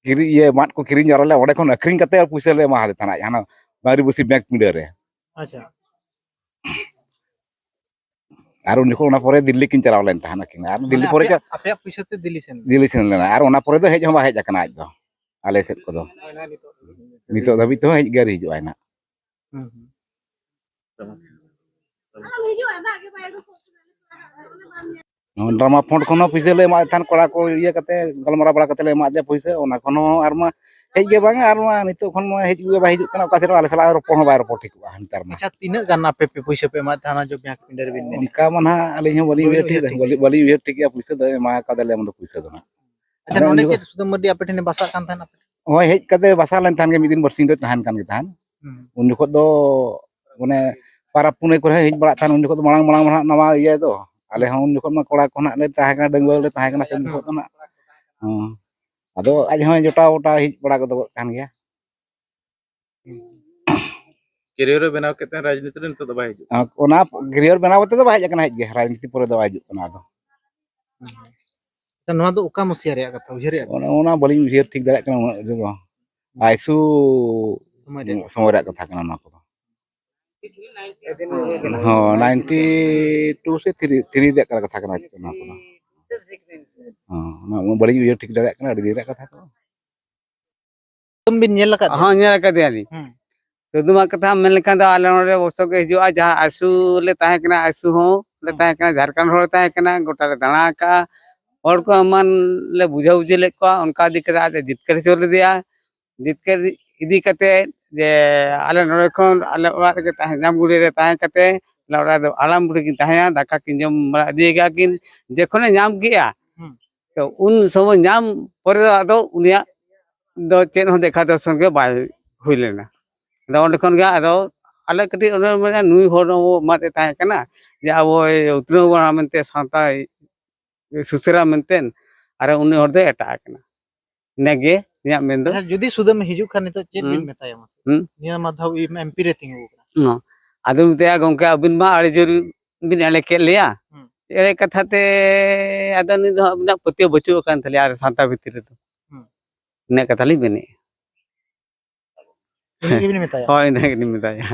ᱠᱤᱨᱤᱧ, ᱤᱭᱟᱹ, ᱢᱟᱫ ᱠᱚ ᱠᱤᱨᱤᱧ ᱡᱟᱣᱨᱟ ᱞᱮ, ᱚᱸᱰᱮ ᱠᱷᱚᱱ ᱟᱹᱠᱷᱨᱤᱧ ᱠᱟᱛᱮ ᱯᱩᱭᱥᱟᱹ ᱞᱮ ᱮᱢᱟ ᱦᱟᱫᱮ ᱛᱟᱦᱮᱱᱟ, ᱦᱟᱱᱟ ᱵᱟᱝᱨᱤ ᱵᱩᱥᱤ ᱵᱮᱝᱠ ᱯᱤᱸᱰᱟᱹ ᱨᱮ᱾ ᱟᱪᱪᱷᱟ᱾ ᱟᱨ ᱩᱱ ᱡᱚᱠᱷᱚᱱ ᱚᱱᱟ ᱯᱚᱨᱮ ᱫᱤᱞᱞᱤ ᱠᱤᱱ ᱪᱟᱞᱟᱣ ᱞᱮᱱ ᱛᱟᱦᱮᱱᱟ ᱠᱤᱱ, ᱟᱨ ᱢᱟᱱᱮ ᱫᱤᱞᱞᱤ ᱯᱚᱨᱮ ᱟᱯᱮᱭᱟᱜ, ᱪᱟ-, ᱟᱯᱮᱭᱟᱜ ᱯᱩᱭᱥᱟᱹ ᱛᱮ ᱫᱤᱞᱞᱤ ᱥᱮᱱ? ᱫᱤᱞᱞᱤ ᱥᱮᱱ ᱞᱮᱱᱟ, ᱟᱨ ᱚᱱᱟ ᱯᱚᱨᱮ ᱫᱚ ᱦᱮᱡ ᱦᱚᱸ ᱵᱟᱭ ᱦᱮᱡ ᱟᱠᱟᱱᱟ ᱟᱡ ᱫᱚ, ᱟᱞᱮ ᱥᱮᱫ ᱠᱚᱫᱚ᱾ ᱱᱤᱛᱚᱜ ᱫᱷᱟᱹᱵᱤᱡ ᱛᱮᱦᱚᱸ ᱦᱮᱡ ᱜᱮ ᱟᱹᱣᱨᱤ ᱦᱤᱡᱩᱜᱼᱟᱭ ᱱᱟᱜ᱾ ᱦᱩᱸ, ᱦᱩᱸ᱾ ᱰᱨᱟᱢᱟ ᱯᱷᱚᱱᱰ ᱠᱷᱚᱱ ᱦᱚᱸ ᱯᱩᱭᱥᱟᱹ ᱞᱮ ᱮᱢᱟᱫ ᱛᱟᱦᱮᱸᱫ, ᱠᱚᱲᱟ ᱠᱚ ᱤᱭᱟᱹ ᱠᱟᱛᱮ ᱜᱟᱞᱢᱟᱨᱟᱣ ᱵᱟᱲᱟ ᱠᱟᱛᱮ ᱞᱮ ᱮᱢᱟᱫ ᱞᱮᱭᱟ ᱯᱩᱭᱥᱟᱹ᱾ ᱚᱱᱟ ᱠᱷᱚᱱ ᱦᱚᱸ ᱟᱨ ᱢᱟ ᱦᱮᱡ ᱜᱮ ᱵᱟᱝ, ᱟᱨ ᱢᱟ ᱱᱤᱛᱚᱜ ᱠᱷᱚᱱ ᱢᱟ ᱦᱮᱡ ᱜᱮ ᱵᱟᱭ ᱦᱤᱡᱩᱜ ᱠᱟᱱᱟ, ᱚᱠᱟ ᱥᱮᱫ ᱦᱚᱸ ᱟᱞᱮ ᱥᱟᱞᱟᱜ ᱨᱚᱯᱚᱲ ᱦᱚᱸ ᱵᱟᱭ ᱨᱚᱯᱚᱲ ᱴᱷᱤᱠᱚᱜᱼᱟ ᱱᱮᱛᱟᱨ ᱢᱟ᱾ ᱟᱪᱪᱷᱟ, ᱛᱤᱱᱟᱹᱜ ᱜᱟᱱ ᱟᱯᱮ ᱯᱮ ᱯᱩᱭᱥᱟᱹ ᱯᱮ ᱮᱢᱟᱫ ᱛᱟᱦᱮᱱᱟ ᱡᱚᱵ ᱡᱟᱦᱟᱸ ᱯᱤᱸᱰᱟᱹ ᱨᱮᱵᱤᱱ ᱢᱮᱱᱮᱫ? ᱚᱱᱠᱟ ᱢᱟ ᱱᱟᱦᱟᱜ ᱟᱹᱞᱤᱧ ᱦᱚᱸ ᱵᱟᱹᱞᱤᱧ ᱵᱟᱹᱵᱤᱱ ᱩᱭᱦᱟᱹᱨ ᱴᱷᱤᱠ ᱩᱭᱦᱟᱹᱨ ᱴᱷᱤᱠ ᱵᱟᱹᱞᱤᱧ, ᱵᱟᱹᱞᱤᱧ ᱩᱭᱦᱟᱹᱨ ᱴᱷᱤᱠ ᱜᱮᱭᱟ ᱯᱩᱭᱥᱟᱹ ᱫᱚ ᱮᱢᱟ ᱠᱟᱫᱟᱞᱮ ᱚᱱᱟ ᱫᱚ ᱯᱩᱭᱥᱟᱹ ᱫᱚ ᱱᱟᱦᱟᱜ᱾ ᱟᱪᱪᱷᱟ, ᱟᱫᱚ ᱱᱚᱰᱮ ᱩᱱ ᱪᱮᱫ ᱡᱚᱠᱷᱚᱱ ᱥᱩᱫᱟᱹᱢ ᱢᱟᱨᱰᱤ ᱟᱯᱮ ᱴᱷᱮᱱ ᱮ ᱵᱟᱥᱟᱜ ᱠᱟᱱ ᱛᱟᱦᱮᱱᱟ ᱟᱯᱮ ᱴᱷᱮᱱ? ᱦᱳᱭ, ᱦᱮᱡ ᱠᱟᱛᱮ ᱵᱟᱥᱟ ᱞᱮᱱ ᱛᱟᱦᱮᱱ ᱜᱮ, ᱢᱤᱫ ᱫᱤᱱ ᱵᱟᱨᱥᱤᱧ ᱫᱚᱭ ᱛᱟᱦᱮᱱ ᱠᱟᱱ ᱜᱮ ᱛᱟᱦᱮᱱ᱾ ᱦᱩᱸ᱾ ᱩᱱ ᱡᱚᱠᱷᱚᱱ ᱫᱚ ᱢᱟᱱᱮ ᱯᱟᱨᱟᱵᱽ ᱯᱩᱱᱟᱹᱭ ᱠᱚᱨᱮ ᱦᱚᱸ ᱦᱮᱡ ᱵᱟᱲᱟᱜ ᱛᱟᱦᱮᱱ, ᱩᱱ ᱡᱚᱠᱷᱚᱱ ᱫᱚ ᱢᱟᱲᱟᱝ ᱢᱟᱲᱟᱝ ᱢᱟ ᱱᱟᱦᱟᱜ ᱱᱟᱣᱟ ᱤᱭᱟᱹ ᱫᱚ, ᱟᱞᱮ ᱦᱩᱸ᱾ ᱦᱚᱸ ᱩᱱ ᱡᱚᱠᱷᱚᱱ ᱢᱟ ᱠᱚᱲᱟ ᱠᱚ ᱱᱟᱦᱟᱜ ᱞᱮ ᱛᱟᱦᱮᱸ ᱠᱟᱱᱟ, ᱰᱟᱺᱜᱩᱣᱟᱹ ᱞᱮ ᱛᱟᱦᱮᱸ ᱠᱟᱱᱟ ᱥᱮ ᱩᱱ ᱡᱚᱠᱷᱚᱱ ᱫᱚ ᱱᱟᱦᱟᱜ᱾ ᱦᱮᱸ᱾ ᱟᱫᱚ ᱟᱡ ᱦᱚᱸᱭ ᱡᱚᱴᱟᱣ ᱡᱚᱴᱟᱣ ᱦᱮᱡ ᱵᱟᱲᱟ ᱜᱚᱫᱚᱜ ᱠᱟᱱ ᱜᱮᱭᱟ᱾ ᱠᱮᱨᱤᱭᱚᱨ ᱮ ᱵᱮᱱᱟᱣ ᱠᱮᱫ ᱛᱟᱦᱮᱸᱫ ᱨᱟᱡᱽᱱᱤᱛᱤ ᱨᱮ, ᱱᱤᱛᱚᱜ ᱫᱚ ᱵᱟᱭ ᱦᱤᱡᱩᱜ ᱠᱟᱱᱟ᱾ ᱚᱱᱟ ᱠᱮᱨᱤᱭᱚᱨ ᱵᱮᱱᱟᱣ ᱠᱟᱛᱮ ᱫᱚ ᱵᱟᱭ ᱦᱮᱡ ᱟᱠᱟᱱᱟ, ᱦᱮᱡ ᱜᱮ ᱨᱟᱡᱽᱱᱤᱛᱤ ᱯᱚᱨᱮ ᱫᱚ ᱵᱟᱭ ᱦᱤᱡᱩᱜ ᱠᱟᱱᱟ ᱟᱫᱚ᱾ ᱟᱪᱪᱷᱟ, ᱱᱚᱣᱟ ᱫᱚ ᱚᱠᱟ ᱢᱚᱥᱤᱭᱟ ᱨᱮᱭᱟᱜ ᱠᱟᱛᱷᱟ, ᱩᱭᱦᱟᱹᱨᱮᱫᱼᱟ ᱵᱤᱱ? ᱚᱱᱮ ᱚᱱᱟ ᱵᱟᱹᱞᱤᱧ ᱩᱭᱦᱟᱹᱨ ᱴᱷᱤᱠ ᱫᱟᱲᱮᱭᱟᱜ ᱠᱟᱱᱟ ᱩᱱᱟᱹᱜ ᱡᱚᱛᱚ᱾ ᱟᱭᱥᱩ ᱥᱚᱢᱚᱭ ᱨᱮᱭᱟᱜ᱾ ᱥᱚᱢᱚᱭ ᱨᱮᱭᱟᱜ ᱠᱟᱛᱷᱟ ᱠᱟᱱᱟ ᱱᱚᱣᱟ ᱠᱚᱫᱚ᱾ ᱦᱚᱸ, ᱱᱟᱭᱤᱱᱴᱤ ᱴᱩ ᱥᱮ ᱛᱷᱨᱤ, ᱛᱷᱨᱤ ᱨᱮᱭᱟᱜ ᱠᱟᱛᱷᱟ ᱠᱟᱱᱟ ᱱᱚᱣᱟ ᱠᱚᱫᱚ᱾ ᱦᱚᱸ, ᱚᱱᱟ ᱩᱱᱟᱹᱜ ᱵᱟᱹᱞᱤᱧ ᱩᱭᱦᱟᱹᱨ ᱴᱷᱤᱠ ᱫᱟᱲᱮᱭᱟᱜ ᱠᱟᱱᱟ, ᱟᱹᱰᱤ ᱫᱤᱱ ᱨᱮᱭᱟᱜ ᱠᱟᱛᱷᱟ ᱠᱚ᱾ ᱥᱩᱫᱟᱹᱢ ᱵᱤᱱ ᱧᱮᱞ ᱟᱠᱟᱫ ᱦᱚᱸ, ᱧᱮᱞ ᱟᱠᱟᱫᱮᱭᱟᱞᱤᱧ᱾ ᱦᱩᱸ᱾ ᱥᱩᱫᱟᱹᱢᱟᱜ ᱠᱟᱛᱷᱟ ᱢᱮᱱ ᱞᱮᱠᱷᱟᱱ ᱫᱚ ᱟᱞᱮ ᱱᱚᱰᱮ ᱚᱵᱚᱥᱥᱚ ᱜᱮ ᱦᱤᱡᱩᱜᱼᱟ, ᱡᱟᱦᱟᱸ ᱟᱭᱥᱩ ᱞᱮ ᱛᱟᱦᱮᱸ ᱠᱟᱱᱟ, ᱟᱭᱥᱩ ᱦᱚᱸ ᱞᱮ ᱦᱩᱸ᱾ ᱛᱟᱦᱮᱸ ᱠᱟᱱᱟ, ᱡᱷᱟᱲᱠᱷᱚᱸᱰ ᱦᱚᱸᱞᱮ ᱛᱟᱦᱮᱸ ᱠᱟᱱᱟ, ᱜᱚᱴᱟ ᱞᱮ ᱫᱟᱬᱟ ᱟᱠᱟᱫᱼᱟ᱾ ᱦᱚᱲ ᱠᱚ ᱮᱢᱟᱱ ᱞᱮ ᱵᱩᱡᱷᱟᱹᱣ ᱵᱩᱡᱷᱟᱹᱣ ᱞᱮᱫ ᱠᱚᱣᱟ, ᱚᱱᱠᱟ ᱤᱫᱤ ᱠᱟᱛᱮ ᱟᱡ ᱮ ᱡᱤᱛᱠᱟᱹᱨ ᱦᱚᱪᱚ ᱞᱮᱫᱮᱭᱟ᱾ ᱡᱤᱛᱠᱟᱹᱨ ᱤᱫᱤ ᱠᱟᱛᱮ ᱡᱮ ᱟᱞᱮ ᱱᱚᱰᱮ ᱠᱷᱚᱱ ᱟᱞᱮ ᱚᱲᱟᱜ ᱨᱮᱜᱮ ᱛᱟᱦᱮᱸ, ᱡᱟᱢᱜᱩᱲᱤ ᱨᱮ ᱛᱟᱦᱮᱸ ᱠᱟᱛᱮ ᱟᱞᱮ ᱚᱲᱟᱜ ᱨᱮᱫᱚ ᱦᱟᱲᱟᱢ ᱵᱩᱲᱦᱤ ᱠᱤᱱ ᱛᱟᱦᱮᱸᱭᱟ, ᱫᱟᱠᱟ ᱠᱤᱱ ᱡᱚᱢ ᱵᱟᱲᱟ ᱤᱫᱤ ᱟᱠᱟᱫ ᱠᱤᱱ᱾ ᱡᱚᱠᱷᱚᱱᱮ ᱧᱟᱢ ᱠᱮᱜᱼᱟ, ᱦᱩᱸ᱾ ᱛᱚ ᱩᱱ ᱥᱚᱢᱚᱭ ᱧᱟᱢ ᱯᱚᱨᱮ ᱫᱚ ᱟᱫᱚ ᱩᱱᱤᱭᱟᱜ ᱫᱚ ᱪᱮᱫ ᱦᱚᱸ ᱫᱮᱠᱷᱟ ᱫᱚᱨᱥᱚᱱ ᱜᱮ ᱵᱟᱭ ᱦᱩᱭ ᱞᱮᱱᱟ᱾ ᱟᱫᱚ ᱚᱸᱰᱮ ᱠᱷᱚᱱ ᱜᱮ ᱟᱫᱚ ᱟᱞᱮ ᱠᱟᱹᱴᱤᱡ ᱚᱸᱰᱮ ᱢᱟᱱᱮ ᱱᱩᱭ ᱦᱚᱲ ᱫᱚ ᱮᱢᱟᱫᱮ ᱛᱟᱦᱮᱸ ᱠᱟᱱᱟ ᱡᱮ ᱟᱵᱚᱭ ᱩᱛᱱᱟᱹᱣ ᱵᱚᱱᱟ ᱢᱮᱱᱛᱮ, ᱥᱟᱶᱛᱟᱭ ᱥᱩᱥᱟᱹᱨᱟ ᱢᱮᱱᱛᱮ, ᱟᱨ ᱩᱱᱤ ᱦᱚᱲ ᱫᱚᱭ ᱮᱴᱟᱜ ᱟᱠᱟᱱᱟ᱾ ᱤᱱᱟᱹᱜᱮ ᱤᱧᱟᱹᱜ ᱢᱮᱱ ᱫᱚ᱾ ᱟᱪᱪᱷᱟ, ᱡᱩᱫᱤ ᱥᱩᱫᱟᱹᱢ ᱦᱤᱡᱩᱜ ᱠᱷᱟᱱ ᱱᱤᱛᱚᱜ ᱪᱮᱫ ᱵᱤᱱ ᱦᱩᱸ᱾ ᱢᱮᱛᱟᱭᱟ ᱢᱟᱥᱮ? ᱦᱩᱸ᱾ ᱱᱤᱭᱟᱹ ᱢᱟ ᱫᱷᱟᱣ ᱮᱢ ᱯᱤ ᱨᱮ ᱛᱤᱸᱜᱩ ᱠᱟᱱᱟ᱾ ᱦᱩᱸ᱾ ᱟᱫᱚ ᱢᱮᱛᱟᱭᱟ, "ᱜᱚᱢᱠᱮ, ᱟᱹᱵᱤᱱ ᱢᱟ ᱟᱹᱰᱤ ᱡᱳᱨ ᱵᱤᱱ ᱮᱲᱮ ᱠᱮᱫ ᱞᱮᱭᱟ᱾ ᱦᱩᱸ᱾ ᱮᱲᱮ ᱠᱟᱛᱷᱟ ᱛᱮ ᱟᱫᱚ ᱱᱤᱛ ᱫᱚ ᱟᱹᱵᱤᱱᱟᱜ ᱯᱟᱹᱛᱭᱟᱹᱣ ᱵᱟᱹᱪᱩᱜ ᱟᱠᱟᱱ ᱛᱟᱞᱮᱭᱟ ᱟᱨ ᱥᱟᱶᱛᱟ ᱵᱷᱤᱛᱤᱨ ᱨᱮᱫᱚ᱾" ᱦᱩᱸ᱾ ᱤᱱᱟᱹ ᱠᱟᱛᱷᱟ ᱞᱤᱧ ᱢᱮᱱᱮᱫᱼᱟ᱾ ᱤᱱᱟᱹ ᱜᱮᱵᱤᱱ ᱢᱮᱛᱟᱭᱟ? ᱦᱳᱭ, ᱤᱱᱟᱹ ᱜᱮᱞᱤᱧ ᱢᱮᱛᱟᱭᱟ᱾